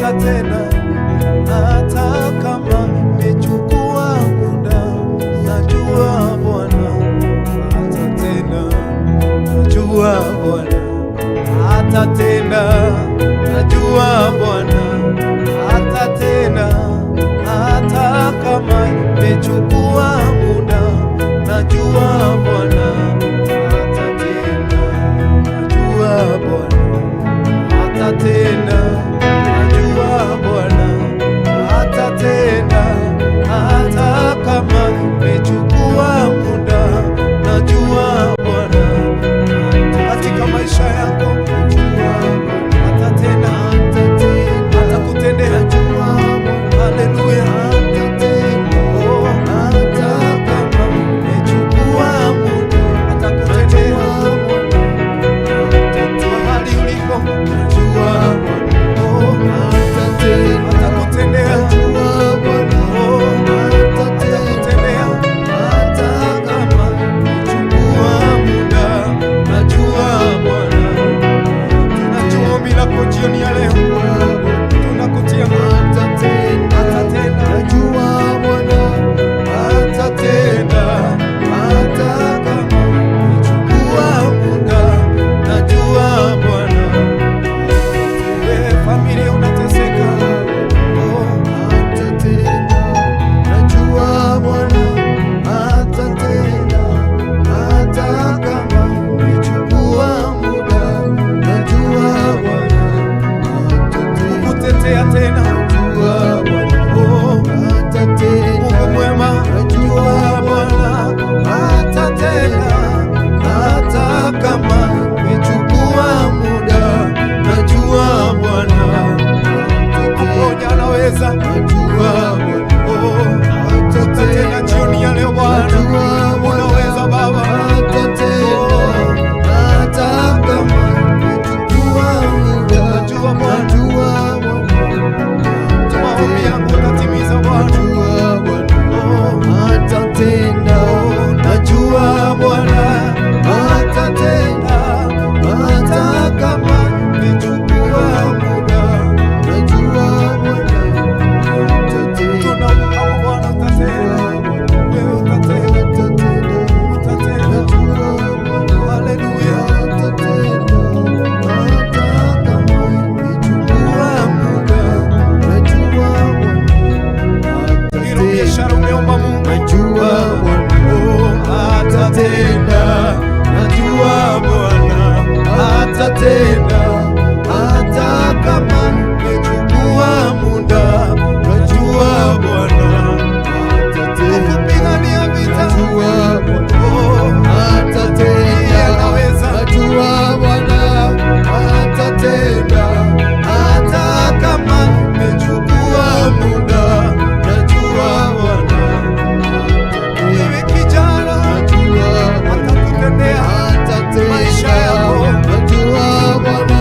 Atatenda hata kama imechukua muda, najua Bwana atatenda, najua Bwana atatenda, najua Bwana atatenda, hata kama imechukua muda, najua Bwana atatenda, najua Bwana atatenda, najua Bwana atatenda, hata kama imechukua muda, najua Bwana katika maisha yako, najua atatenda, atakutendea. Haleluya, oh, hata kama imechukua muda, atakutendea mahali ulipo, najua oh, atakutendea, oh, atakutendea hata kama imechukua muda, najua Bwana, najua ombi lako jioni ya leo, tunakutia nguvu, atatenda,
Najua Bwana
atatenda hata kama imechukua muda, najua Bwana, wewe familia unateseka, oh,
atatenda, najua Bwana atatenda, hata kama imechukua muda, najua Bwana atatenda,
kutetea tena,
najua Bwana
oh,
atatenda,
Mungu mwema,
najua
Bwana atatenda hata kama imechukua muda, najua Bwana kuponya anaweza,
najua Bwana
oh, atatenda jioni ya leo Bwana,
najua Bwana
unaweza Baba,
atatenda, hata kama imechukua muda,
najua Bwana,
najua Bwana
maombi yangu utatimiza Bwana,
najua Bwana
oh,
atatenda,
najua Bwana
atatenda,
hata kama imechukua muda,
najua Bwana atatenda,
tunafahamu Bwana utatenda, wewe utatenda,
atatenda,
utatenda,
najua Bwana
haleluya.
atatenda, hata kama imechukua muda, najua Bwana
Hilo
atatenda,
biashara umeomba Mungu,
najua Bwana
oh, atatenda, najua Bwana atatenda, hata kama imechukua muda, najua Bwana
atatenda,
kupigania vita,
najua Bwana
oh,
atatenda,
anaweza.
najua Bwana atatenda,
hata kama imechukua muda, najua Bwana wewe kijana
najua Bwana
atakutendea maisha
atatenda,
yako.
najua Bwana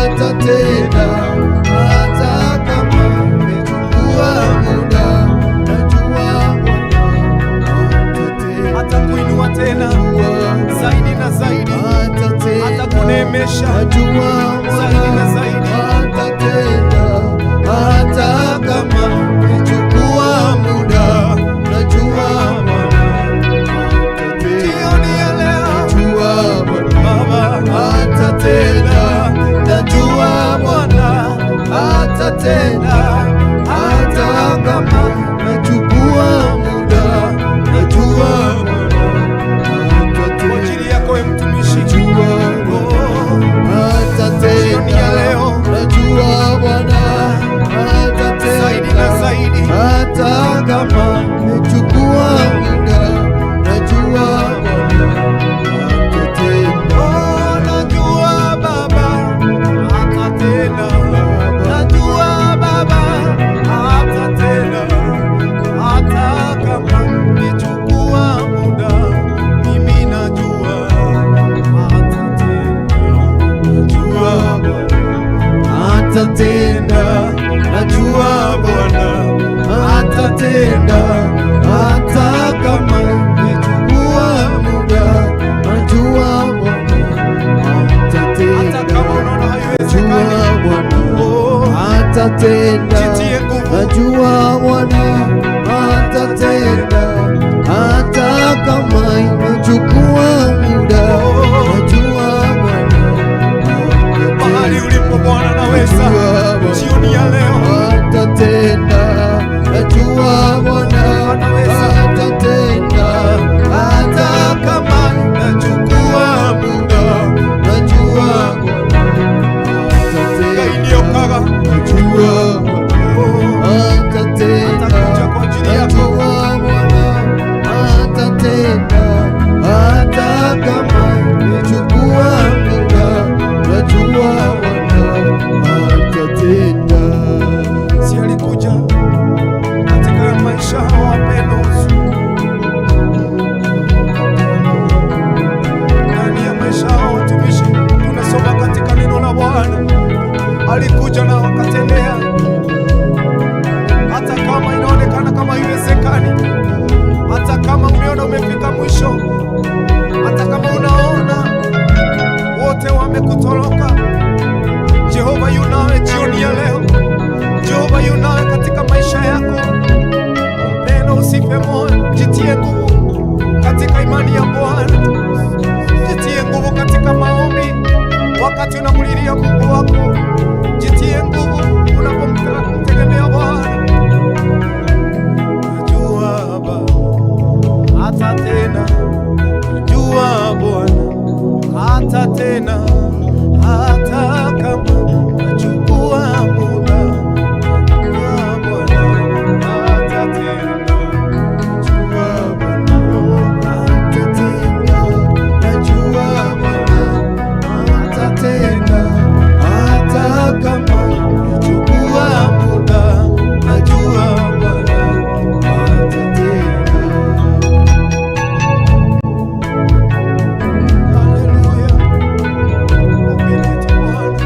atatenda, hata kama imechukua muda, najua Bwana atatenda,
atakuinua tena
najua
zaidi na zaidi,
atatenda,
atakuneemesha
najua
zaidi na
Bwana
zaidi.
atatenda, hata kama imechukua muda, najua Bwana atatenda,
Jioni ya leo
najua Bwana
Baba
atatenda, najua Bwana atatenda, hata kama imechukua muda, najua Bwana
kwa
atatenda,
ajili yako we mtumishi,
najua Bwana
oh, jioni ya
atatenda,
leo
najua Bwana
zaidi na
atatenda,
zaidi,
hata kama imechukua muda, najua Bwana atatenda.
oh, najua Baba atatenda, najua Baba atatenda, hata kama imechukua muda, mimi najua atatenda, najua Bwana
atatenda, najua Bwana atatenda, hata kama imechukua muda, najua Bwana
hata kama
atatenda,
unaona haiwezekani,
najua Bwana
oh,
atatenda. atatenda.
Jitie nguvu.
Najua Bwana atatenda, hata kama inachukua muda. Najua Bwana
Mahali
atatenda.
ulipo Bwana anaweza.
Najua Bwana
Jioni ya leo
atatenda. Najua Bwana
Anaweza.
atatenda, hata kama inachukua muda. Najua Bwana
Ngai
atatenda.
niokaga.
Najua Bwana atatenda.
Atakuja kwa ajili yako.
Najua Bwana atatenda, hata kama inachukua muda. Najua Bwana atatenda.
Si alikuja katika maisha ya wapendwa, ndani ya maisha ya watumishi. Tunasoma katika neno la Bwana, alikuja na wakatendea, hata kama inaonekana kama haiwezekani, hata kama umeona umefika mwisho, hata kama unaona wote wamekutoroka, Jehova yunawe jioni ya leo. Jehova yunawe katika maisha yako. Mpendo, usife moyo, jitie nguvu katika imani ya Bwana, jitie nguvu katika maombi wakati unamulilia Mungu wako, jitie nguvu unapomtegemea Bwana. Najua Baba hata tena, najua Bwana hata tena, hata kama nachukua muda, najua Bwana hata tena.
Najua Bwana atatenda, najua Bwana atatenda, hata kama ichukua muda, najua Bwana atatenda.
Haleluya. Ombi letu Bwana,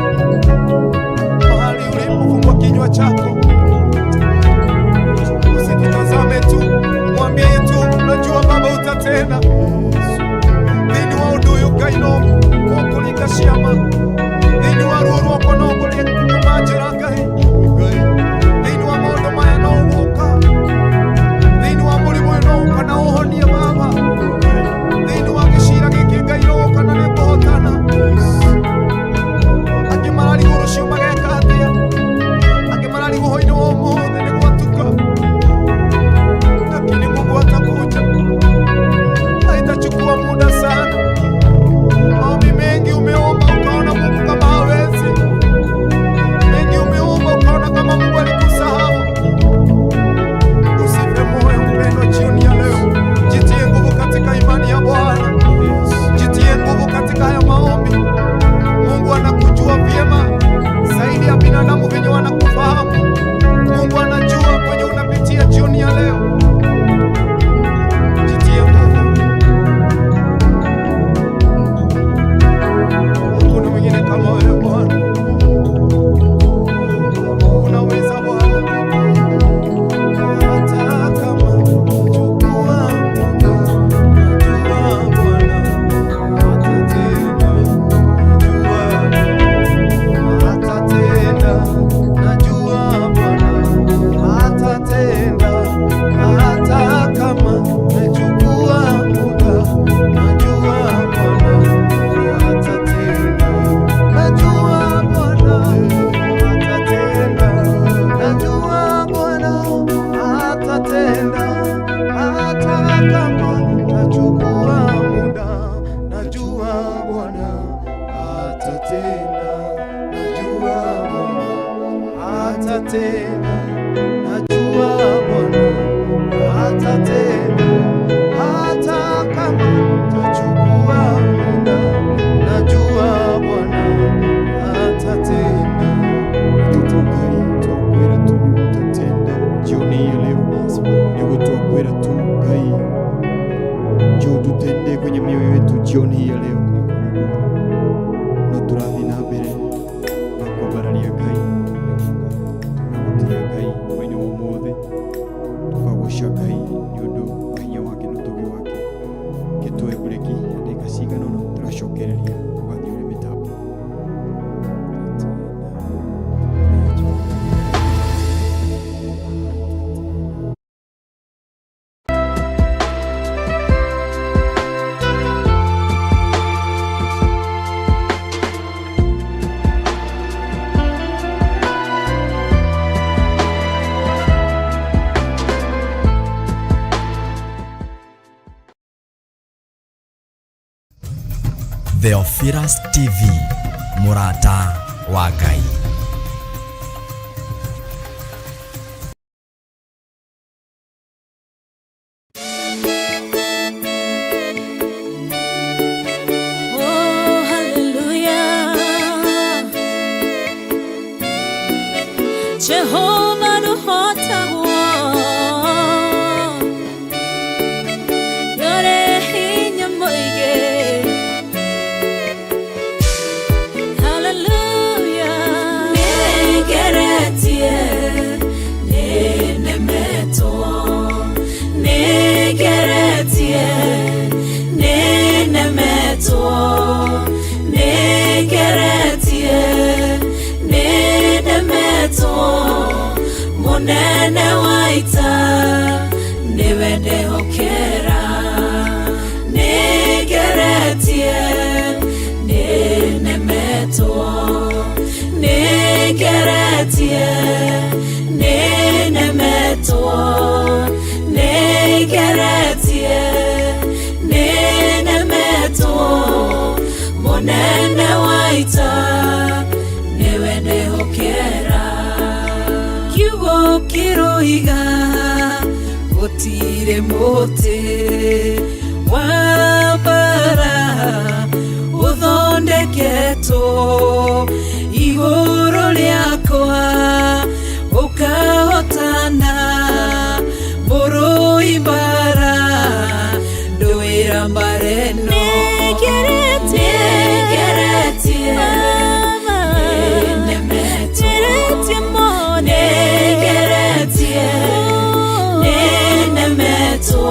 mahali ulipofungua kinywa chako, usitutazame tu, mwambie tu, najua Baba utatenda. Thĩinĩ wa ũndũ ũyũ Ngai no ũkũringa ciama, thĩinĩ wa ruo rwakwa no ũkũrĩma njĩra Ngai, thĩinĩ wa maũndũ maya no ũgũka, thĩinĩ wa mũrimũ ũyũ no ũka na ũhonie Baba, thĩinĩ wa gĩcira gĩkĩ Ngai no ũka na nĩngũhotana. Angĩ mararigwo rũciũ mageka atĩa, angĩ mararigwo hwainĩ wa ũmũthĩ nĩ gwatuka, lakini Mungu atakuja. Haitachukua muda sana. Maombi mengi umeomba ukaona Mungu kama hawezi, mengi umeomba ukaona kama Mungu alikusahau. Usife moyo mpendwa, jioni ya leo jitie nguvu katika imani ya Bwana, jitie nguvu katika haya maombi. Mungu anakujua vyema zaidi ya binadamu venye wanakufahamu. Mungu anajua kwenye unapitia jioni ya leo. Jitie nguvu. Hakuna mwingine kama wewe Bwana. Unaweza Bwana, hata kama chukua muda, najua Bwana atatenda, najua atatenda, najua Bwana atatenda, hata kama nachukua muda, najua Bwana atatenda, najua Bwana atatenda, najua Bwana atatenda, hata kama nachukua muda, najua Bwana atatenda, najua Bwana atatenda, najua Bwana atatenda, hata kama tachukua muda, najua Bwana atatenda.
Watoto Ngai twakwĩra tu utatenda jioni hii ya leo, nĩguo twakwĩra tu Ngai njoo tutende kwenye mioyo yetu jioni hii ya leo, no tũrathiĩ na mbere na kwambararia Ngai na gũtĩĩa Ngai hwainĩ wa ũmũthĩ, tũkagoca Ngai nĩ ũndũ
Theophilus TV, mũrata wa Ngai.
Oh, hallelujah. Jehovah nũhotagwo. Nĩũrĩ hinya mũingĩ. Hallelujah. Nĩngeretie, nĩnemetwo. Nĩngeretie, nĩnemetwo. Nĩngeretie, nĩnemetwo. Mũnene wa ita nĩwe ndehokera. Nĩngeretie, nĩnemetwo. Nĩngeretie, nĩnemetwo. Nĩngeretie, nĩnemetwo. Mũnene wa ita nĩwe ndehokera. Kiugo kĩroiga gũtirĩ mũtĩ wa mbara ũthondeketwo igũrũ rĩakwa ũkahotana mũrũi mbara ndũĩra mbara ĩno. Nĩngeretie, nĩnemetwo. Nĩngeretie, nĩnemetwo.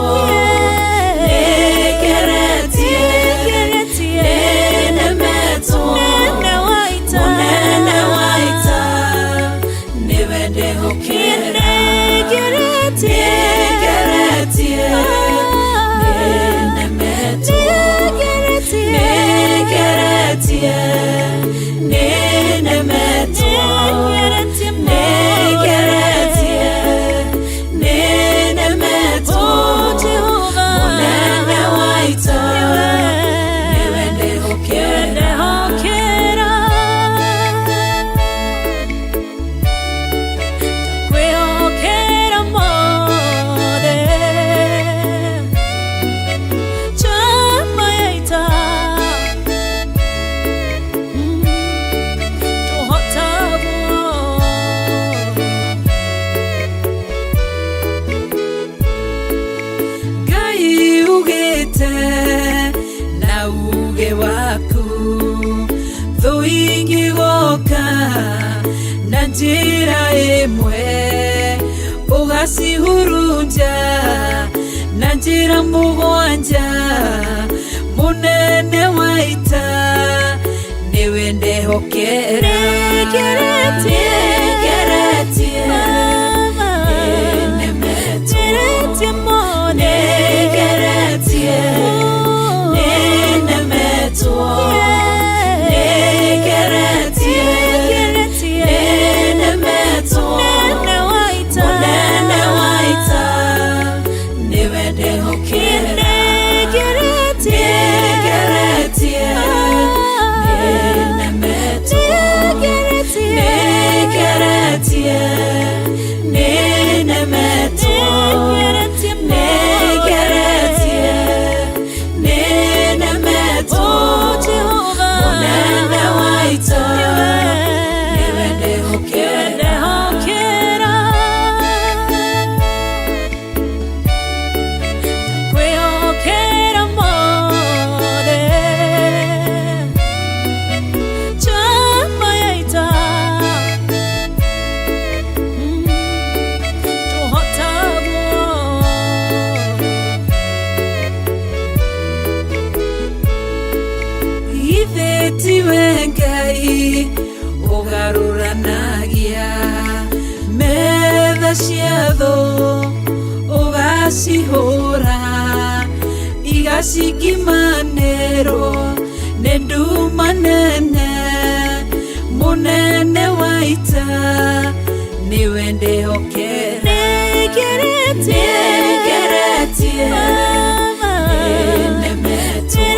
Nĩngeretie, nĩnemetwo. Mũnene wa ita nĩwe ndehokera. Nĩngeretie, nĩnemetwo. Nĩngeretie, nĩnemetwo. Nĩngeretie, nĩnemetwo. Mũnene wa ita nĩwe ndehokera. Kwĩhokera mothe chama ya ita tũhotagwo. Ngai ugĩte na uge waku thũ ingĩgoka na njĩra ĩmwe ũgacihurunja na njĩra mũgwanja. Mũnene wa ita nĩwe ndehokera. Nĩngeretie, nĩnemetwo. Nĩngeretie, nĩnemetwo. Nĩngeretie, nĩnemetwo. Mũnene wa ita nĩwe ndehokera. Nĩngeretie, nĩnemetwo. Nĩngeretie, nĩnemetwo. Nĩngeretie, nĩnemetwo. Mũnene wa ita nĩwe ndehokera. Kwĩhokera mothe chama ya ita tũhotagwo. Ithe tiwe Ngai ũgarũranagia metha cia thũ ũgacihũra igacikimanĩrwo nĩ nduma nene. Mũnene wa ita nĩwe ndehokera. Nĩngeretie, nĩnemetwo.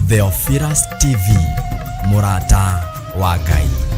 Theophilus TV, mũrata wa Ngai.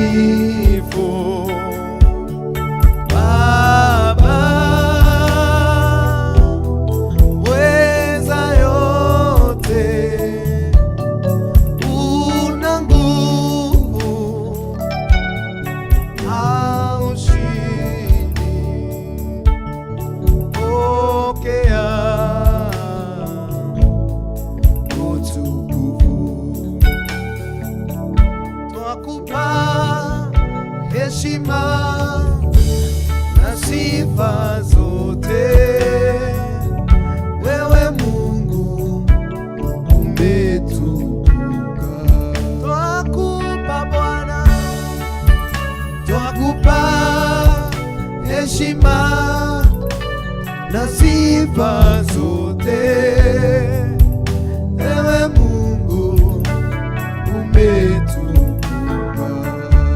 Mwaminifu Baba, mweza yote, una nguvu, haushindi. Pokea utukufu, twakupa heshima na sifa zote. Wewe Mungu umetukuka, twakupa Bwana, twakupa heshima na sifa zote. Ewe Mungu umetukuka,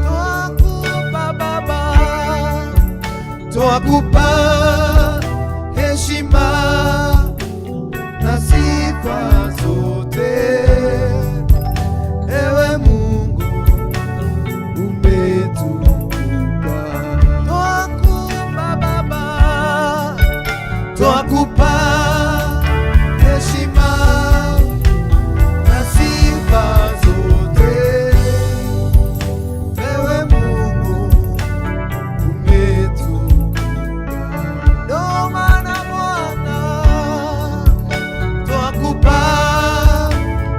twakupa Baba, twakupa heshima na sifa zote. Ewe Mungu umetukuka, twakupa Baba, twakupa heshima na sifa zote. Ewe Mungu umetukuka, ndo maana Bwana twakupa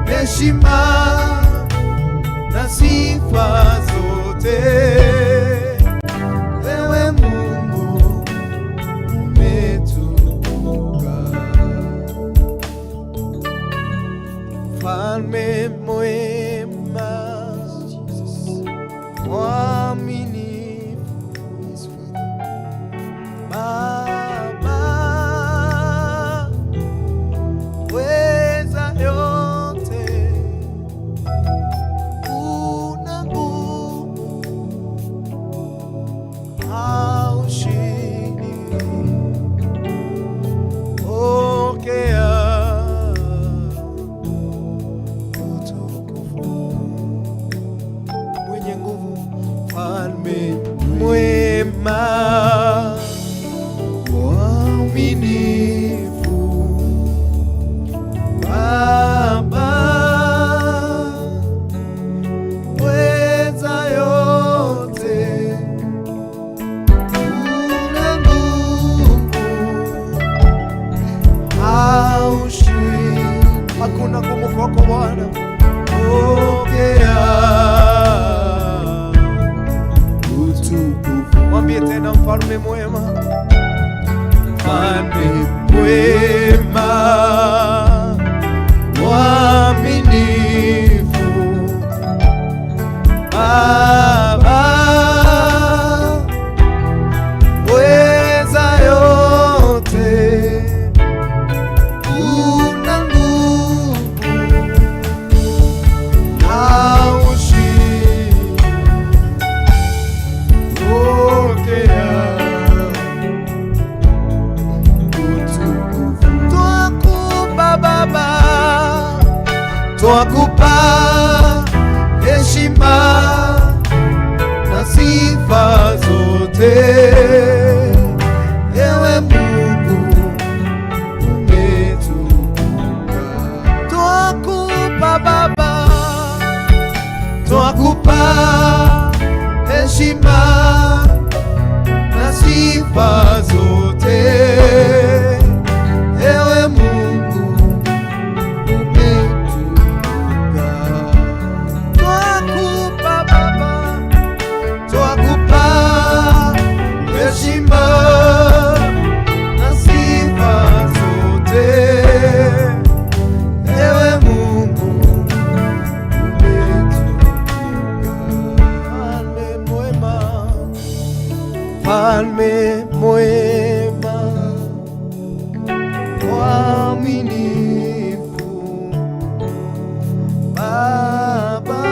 heshima na sifa zote. Ewe Mungu umetukuka, mfalme mwema, mwaminifu Baba, weza yote, una nguvu, haushindi. Pokea utukufu, mwenye nguvu, mfalme mwema, mwaminifu Baba, weza yote, una nguvu, haushindi. Hakuna gumu kwako Bwana. Pokea
Utukufu.
Mwambie tena mfalme mwema, mfalme mwema, mwaminifu Baba, weza yote, una nguvu, haushindi. Pokea
Utukufu.
Twakupa Baba, twakupa heshima na sifa zote. Ewe Mungu umetukuka, twakupa Baba, twakupa heshima na sifa zote. Ewe Mungu umetukuka, twakupa Baba, twakupa heshima na sifa zote. Ewe Mungu umetukuka, mfalme mwema, mfalme mwema, mwaminifu Baba,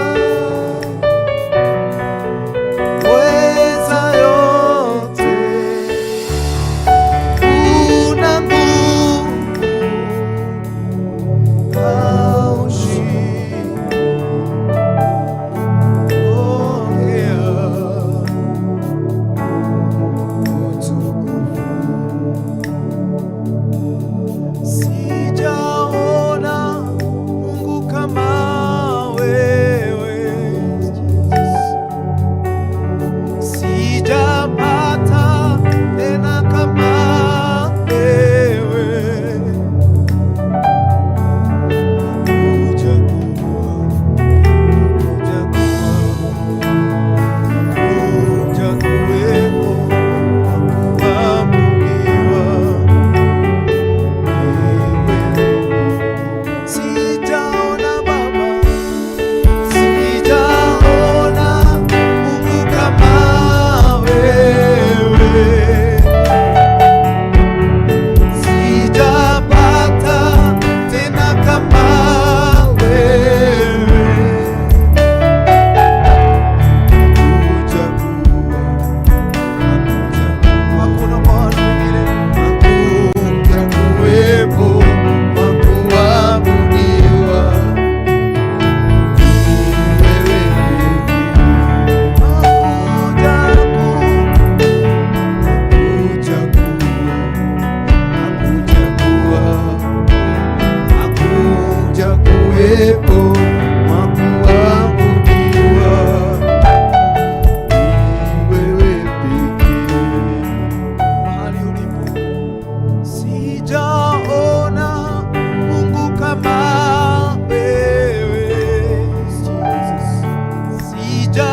weza yote, una nguvu, haushindi. Pokea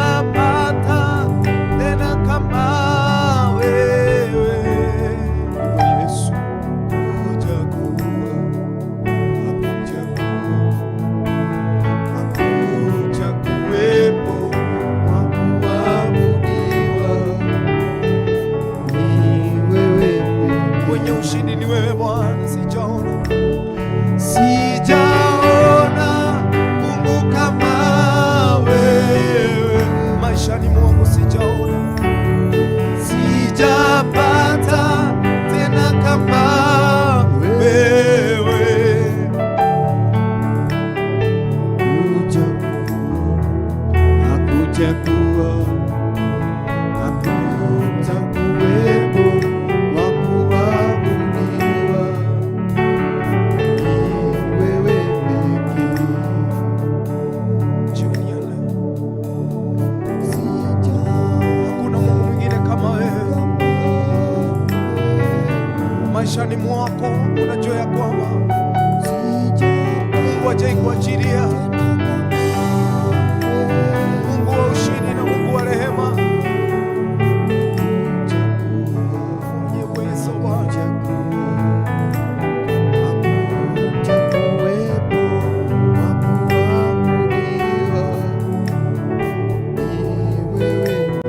Sijapata tena kama wewe.
Yesu hakujakuwa, hakujakuwa, hakujakuwepo wa kuabudiwa. Ni wewe pekee.
Mwenye ushindi ni wewe Bwana, sijaona, sijaona Mungu kama wewe maishani mwangu, sijaona, sijapata tena kama wewe.
Hakujakuwa, hakutakuwepo wa kuabudiwa. Ni wewe pekee.
Jioni ya leo hakuna Mungu mwingine kama wewe. Maishani mwako unajua ya kwamba Mungu hajai kuachilia. Mungu wa ushindi na Mungu wa rehema, mwenye uwezo Bwana.
Hakutakuwepo wa kuabudiwa. Ni wewe pekee.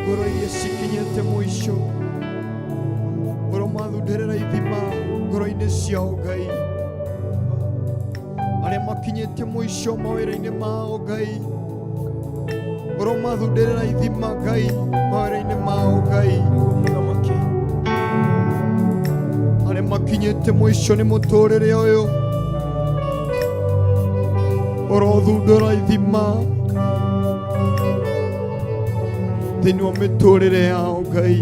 Ngoro iria cikinyĩte mũico, ũromathundũrĩra ithima ngoro-inĩ ciao Ngai. Arĩa makinyĩte mũico mawĩra-inĩ mao Ngai, ũromathundũrĩra ithima Ngai mawĩra-inĩ mao Ngai.
Nĩguo mũthamaki.
Arĩa makinyĩte mũico nĩ mũtũrĩre ũyũ, ũrothundũra ithima thĩinĩ wa mĩtũrĩre yao Ngai.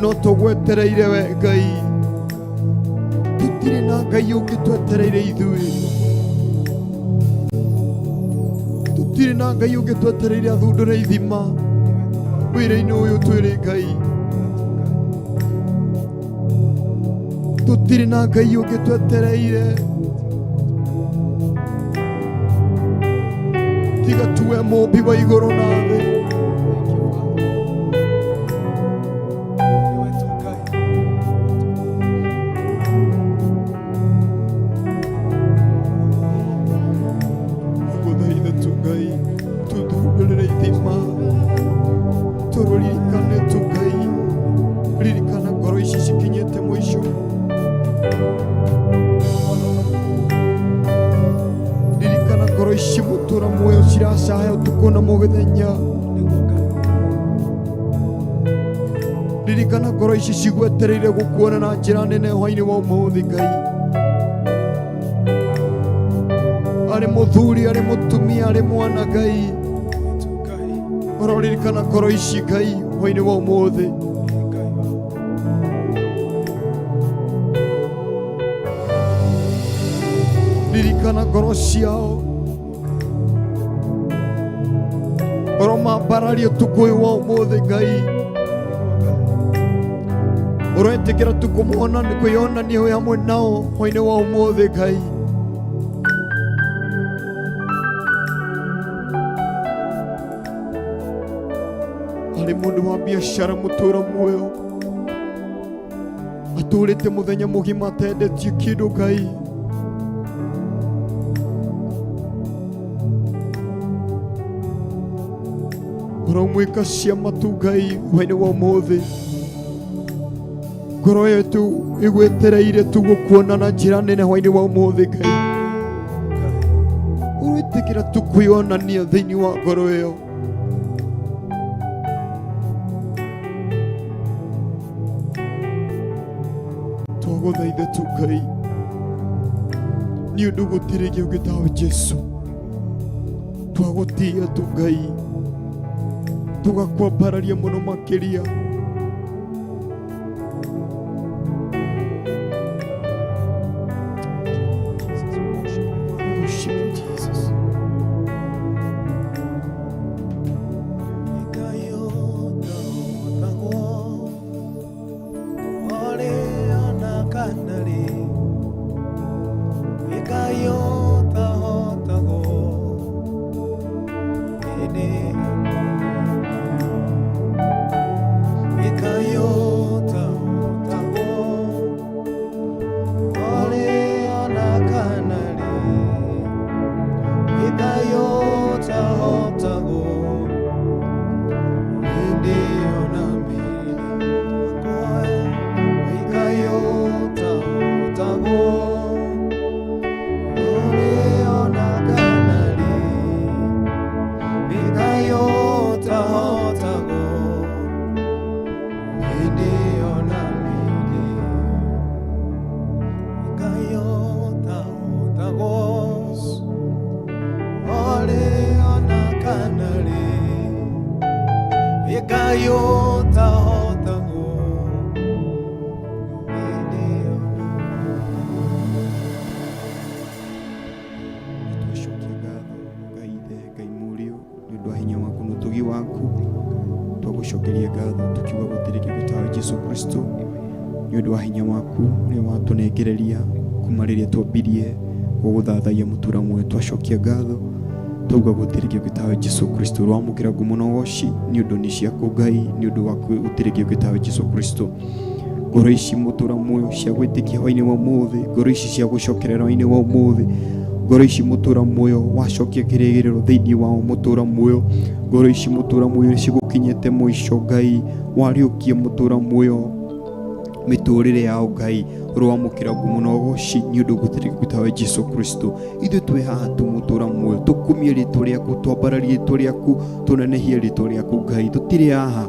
No tũgwetereire we Ngai, tũtirĩ na Ngai ũngĩ twetereire ithuĩ, tũtirĩ na Ngai ũngĩ twetereire athundũre ithima wĩra-inĩ ũyũ twĩrĩ Ngai. Tũtirĩ na Ngai ũngĩ twetereire tiga tuwe mũmbi wa igũrũ na thĩ.
Thank you, Father. Nĩwe tu Ngai.
Gũthaitha tu Ngai, tũthundũrĩre ithima, tũrũririkane tu Ngai. Ririkana ngoro ici cikinyĩte mũico, ririkana ngoro ici mũtũra muoyo ciracaya ũtukũ na mũthenya.
Nĩguo Ngai.
Ririkana ngoro ici cigwetereire gũkuona na njĩra nene hwainĩ wa ũmũthĩ Ngai. Arĩ mũthuri, arĩ mũtumia, arĩ mwana Ngai,
Nĩwe tu Ngai.
ũroririkana ngoro ici Ngai hwainĩ wa ũmũthĩ.
Ngai.
Ririkana ngoro ciao, ũromambararia ũtukũ ũyũ wa ũmũthĩ Ngai. Ũroĩtĩkĩra tu kũmona kwĩyonania wĩ hamwe nao hwainĩ wa ũmũthĩ Ngai. Arĩ mũndũ wa biacara mũtũra muoyo atũrĩte mũthenya mũgima atendetie kĩndũ Ngai, ũramwĩka ciama tu Ngai hwainĩ wa ũmũthĩ. Ngoro yetu ĩgwetereire tu gũkuona na njĩra nene hwainĩ wa ũmũthĩ Ngai. Ũroĩtĩkĩra tu kwĩyonania thĩinĩ wa ngoro ĩyo. Twagũthaitha tu Ngai, nĩ ũndũ gũtirĩ kĩũngĩ tawe Jesu. Twagũtĩĩa tu Ngai, tũgakwambararia mũno makĩria. Worship you, Jesus. Twacokia ngatho Ngai Ithe, Ngai Mũriũ, nĩ ũndũ wa hinya waku na ũtugi waku. Twagũcokeria ngatho tukiuga gũtirĩ kĩndũ tawe Jesu Kristo, nĩ ũndũ wa hinya waku ũrĩa watũnengereria kuma rĩrĩa twambirie gũgũthathaiya mũtura muoyo. Twacokia ngatho twauga gũtirĩ kĩndũ tawe Jesu Kristo. Ũroamũkĩra ngumo na ũgoci nĩ ũndũ nĩ ciaku Ngai, nĩ ũndũ waku gũtirĩ kĩndũ tawe Jesu Kristo. Ngoro ici mũtũra muoyo cia gwĩtĩkia hwainĩ wa ũmũthĩ, ngoro ici cia gũcokerera hwainĩ wa ũmũthĩ, Ngoro ici mũtũra muoyo wacokia kĩrĩgĩrĩro thĩinĩ wao mũtũra muoyo. Ngoro ici mũtũra muoyo nĩcigũkinyĩte mũico Ngai, wariũkie mũtũra muoyo mĩtũrĩre yao Ngai, ũrowamũkĩra ngumo na ũgoci nĩ ũndũ gũtirĩ gũtawe Jesu Kristo. Ithuĩ twĩ haha tu mũtũra muoyo, tũkumie rĩtwa rĩaku, twambararie rĩtwa rĩaku, tũnenehie rĩtwa rĩaku Ngai. Tũtirĩ haha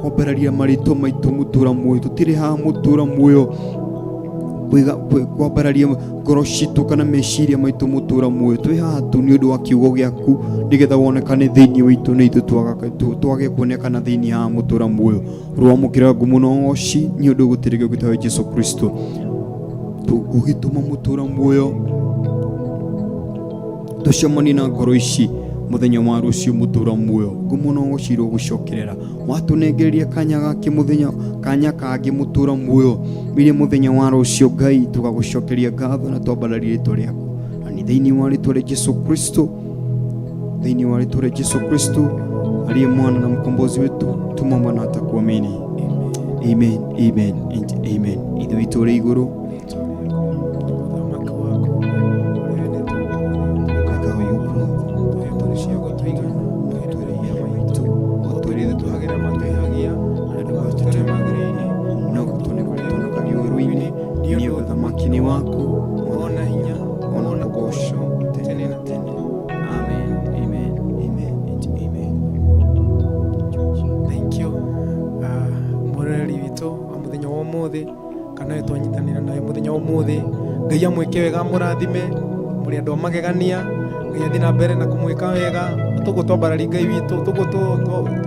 kwambararia marĩtwa maitũ mũtũra muoyo, tũtirĩ haha mũtũra muoyo kwambararia ngoro citũ kana meciria maitũ mũtũra muoyo. Twĩ haha tu nĩ ũndũ wa kiugo gĩaku nĩgetha wonekane thĩinĩ witũ na ithuĩ twage kuonekana thĩinĩ haha mũtũra muoyo. Ũrowamũkĩra ngumo na ũgoci nĩ ũndũ gũtirĩ kĩngĩ tawe Jesu Kristo. Ũgĩtũma mũtũra muoyo tũcemanie na ngoro ici mũthenya wa rũciũ mũtũra muoyo. Ngumo na ũgoci irogũcokerera. Watũnengereria kanya gake mũthenya kanya kangĩ mũtũra muoyo mire mũthenya wa rũciũ Ngai, tũgagũcokeria ngatho na twambararie rĩtwa rĩaku, na nĩ thĩinĩ wa rĩtwa rĩa Jesu Kristo, thĩinĩ wa rĩtwa rĩa Jesu Kristo aliye mwana na mkombozi wetu, tumomba na hata kuamini. Amen, amen and amen. Ithe witũ ũrĩ igũrũ,
Ũthamaki waku ũrĩa wendetwo
no gũtũnekagia ũru-inĩ, nĩ ũthamaki nĩ waku,
ona hinya
ona kũgocwo tene na tene. Amen, amen, amen and amen.
Thank you. Mũroreri witũ wa mũthenya wa ũmũthĩ, kana we twanyitanĩra nawe mũthenya wa ũmũthĩ, Ngai amwĩke wega, amũrathime, mũrĩ andũ a magegania. Ngai athiĩ na mbere na kũmwĩka wega. Tũguo twambararia Ngai witũ, tũguo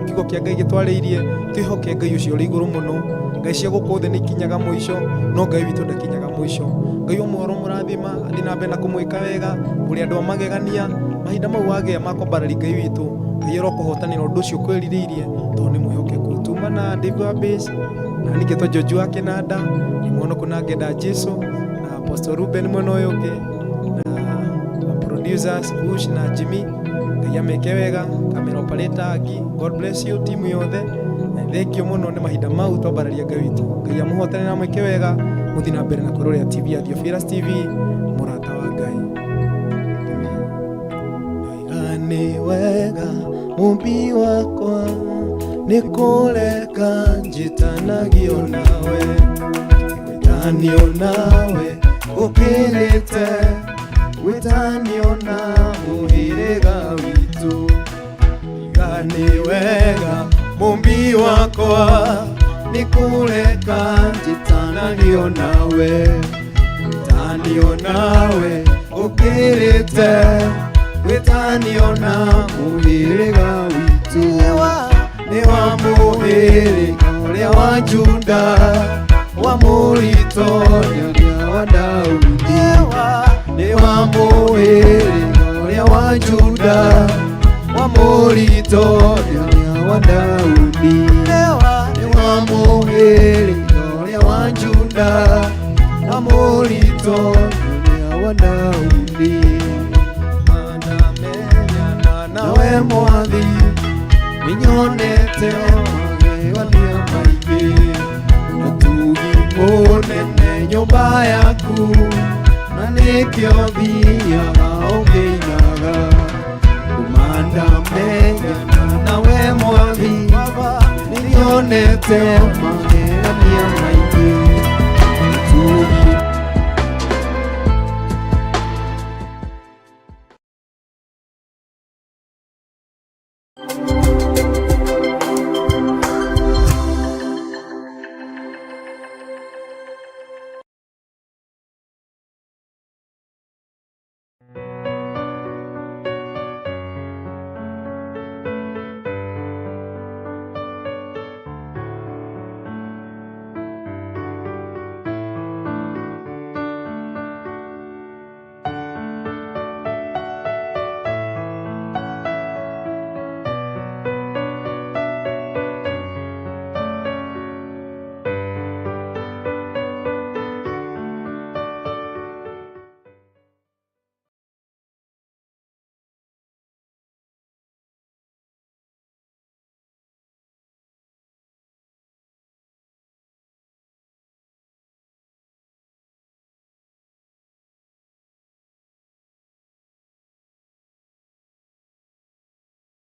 kiugo kĩa Ngai gĩtwarĩirie, twĩhoke Ngai ũcio ũrĩ igũrũ mũno. Ngai cia gũkũ thĩ nĩ ikinyaga mũico, no Ngai witũ ndakinyaga mũico. Ngai wa mũhoro mũrathima, athiĩ na mbere na kũmwĩka wega, mũrĩ andũ a magegania. Mahinda mau wagĩa ma kwambararia Ngai witũ, Ngai arokũhotanĩra ũndũ ũcio ũkwĩrirĩirie, tondũ nĩ mwĩhokeku. Tuma na Dave wa Bass, na ningĩ twa George wa Kĩnanda, nĩ mwono kũna ngenda Jesu, na Apostle Ruben mwena ũyũ ũngĩ, na producers Bush na Jimmy. Ngai ameke wega, camera operator Agi, God bless you timu yothe. Na thank you mũno nĩ mahinda mau twambararia Ngai witũ. Ngai amũhotane na amwĩke wega, mũthiĩ na mbere na kwĩrorera TV ya Theophilus TV, mũrata wa Ngai. Ndoiga nĩ wega mũmbi wakwa, nĩ kũreka njĩtanagio nawe, gwĩtanio nawe gũkĩrĩte gwĩtanio na mũhĩrĩga witũ. Ndoiga nĩ wega mũmbi wakwa, nĩ kũreka njĩtanagio nawe, gwĩtanio nawe gũkĩrĩte gwĩtanio na mũhĩrĩga witũ. Nĩ wa mũhĩrĩga ũrĩa wa Juda, wa mũrito ũrĩa wa Daudi. Nĩ wa mũhĩrĩga ũrĩa wa Juda, wa mũrito ũrĩa wa Daudi. Nĩ wa mũhĩrĩga ũrĩa wa Juda, wa mũrito ũrĩa wa Daudi. Manamenyana nawe mwathi, nĩnyonete magegania maingĩ, na tugi mũnene nyũmba yaku, na nĩkĩo thiaga ũkĩinaga. Kũmandamenyana nawe mwathi, nĩnyonete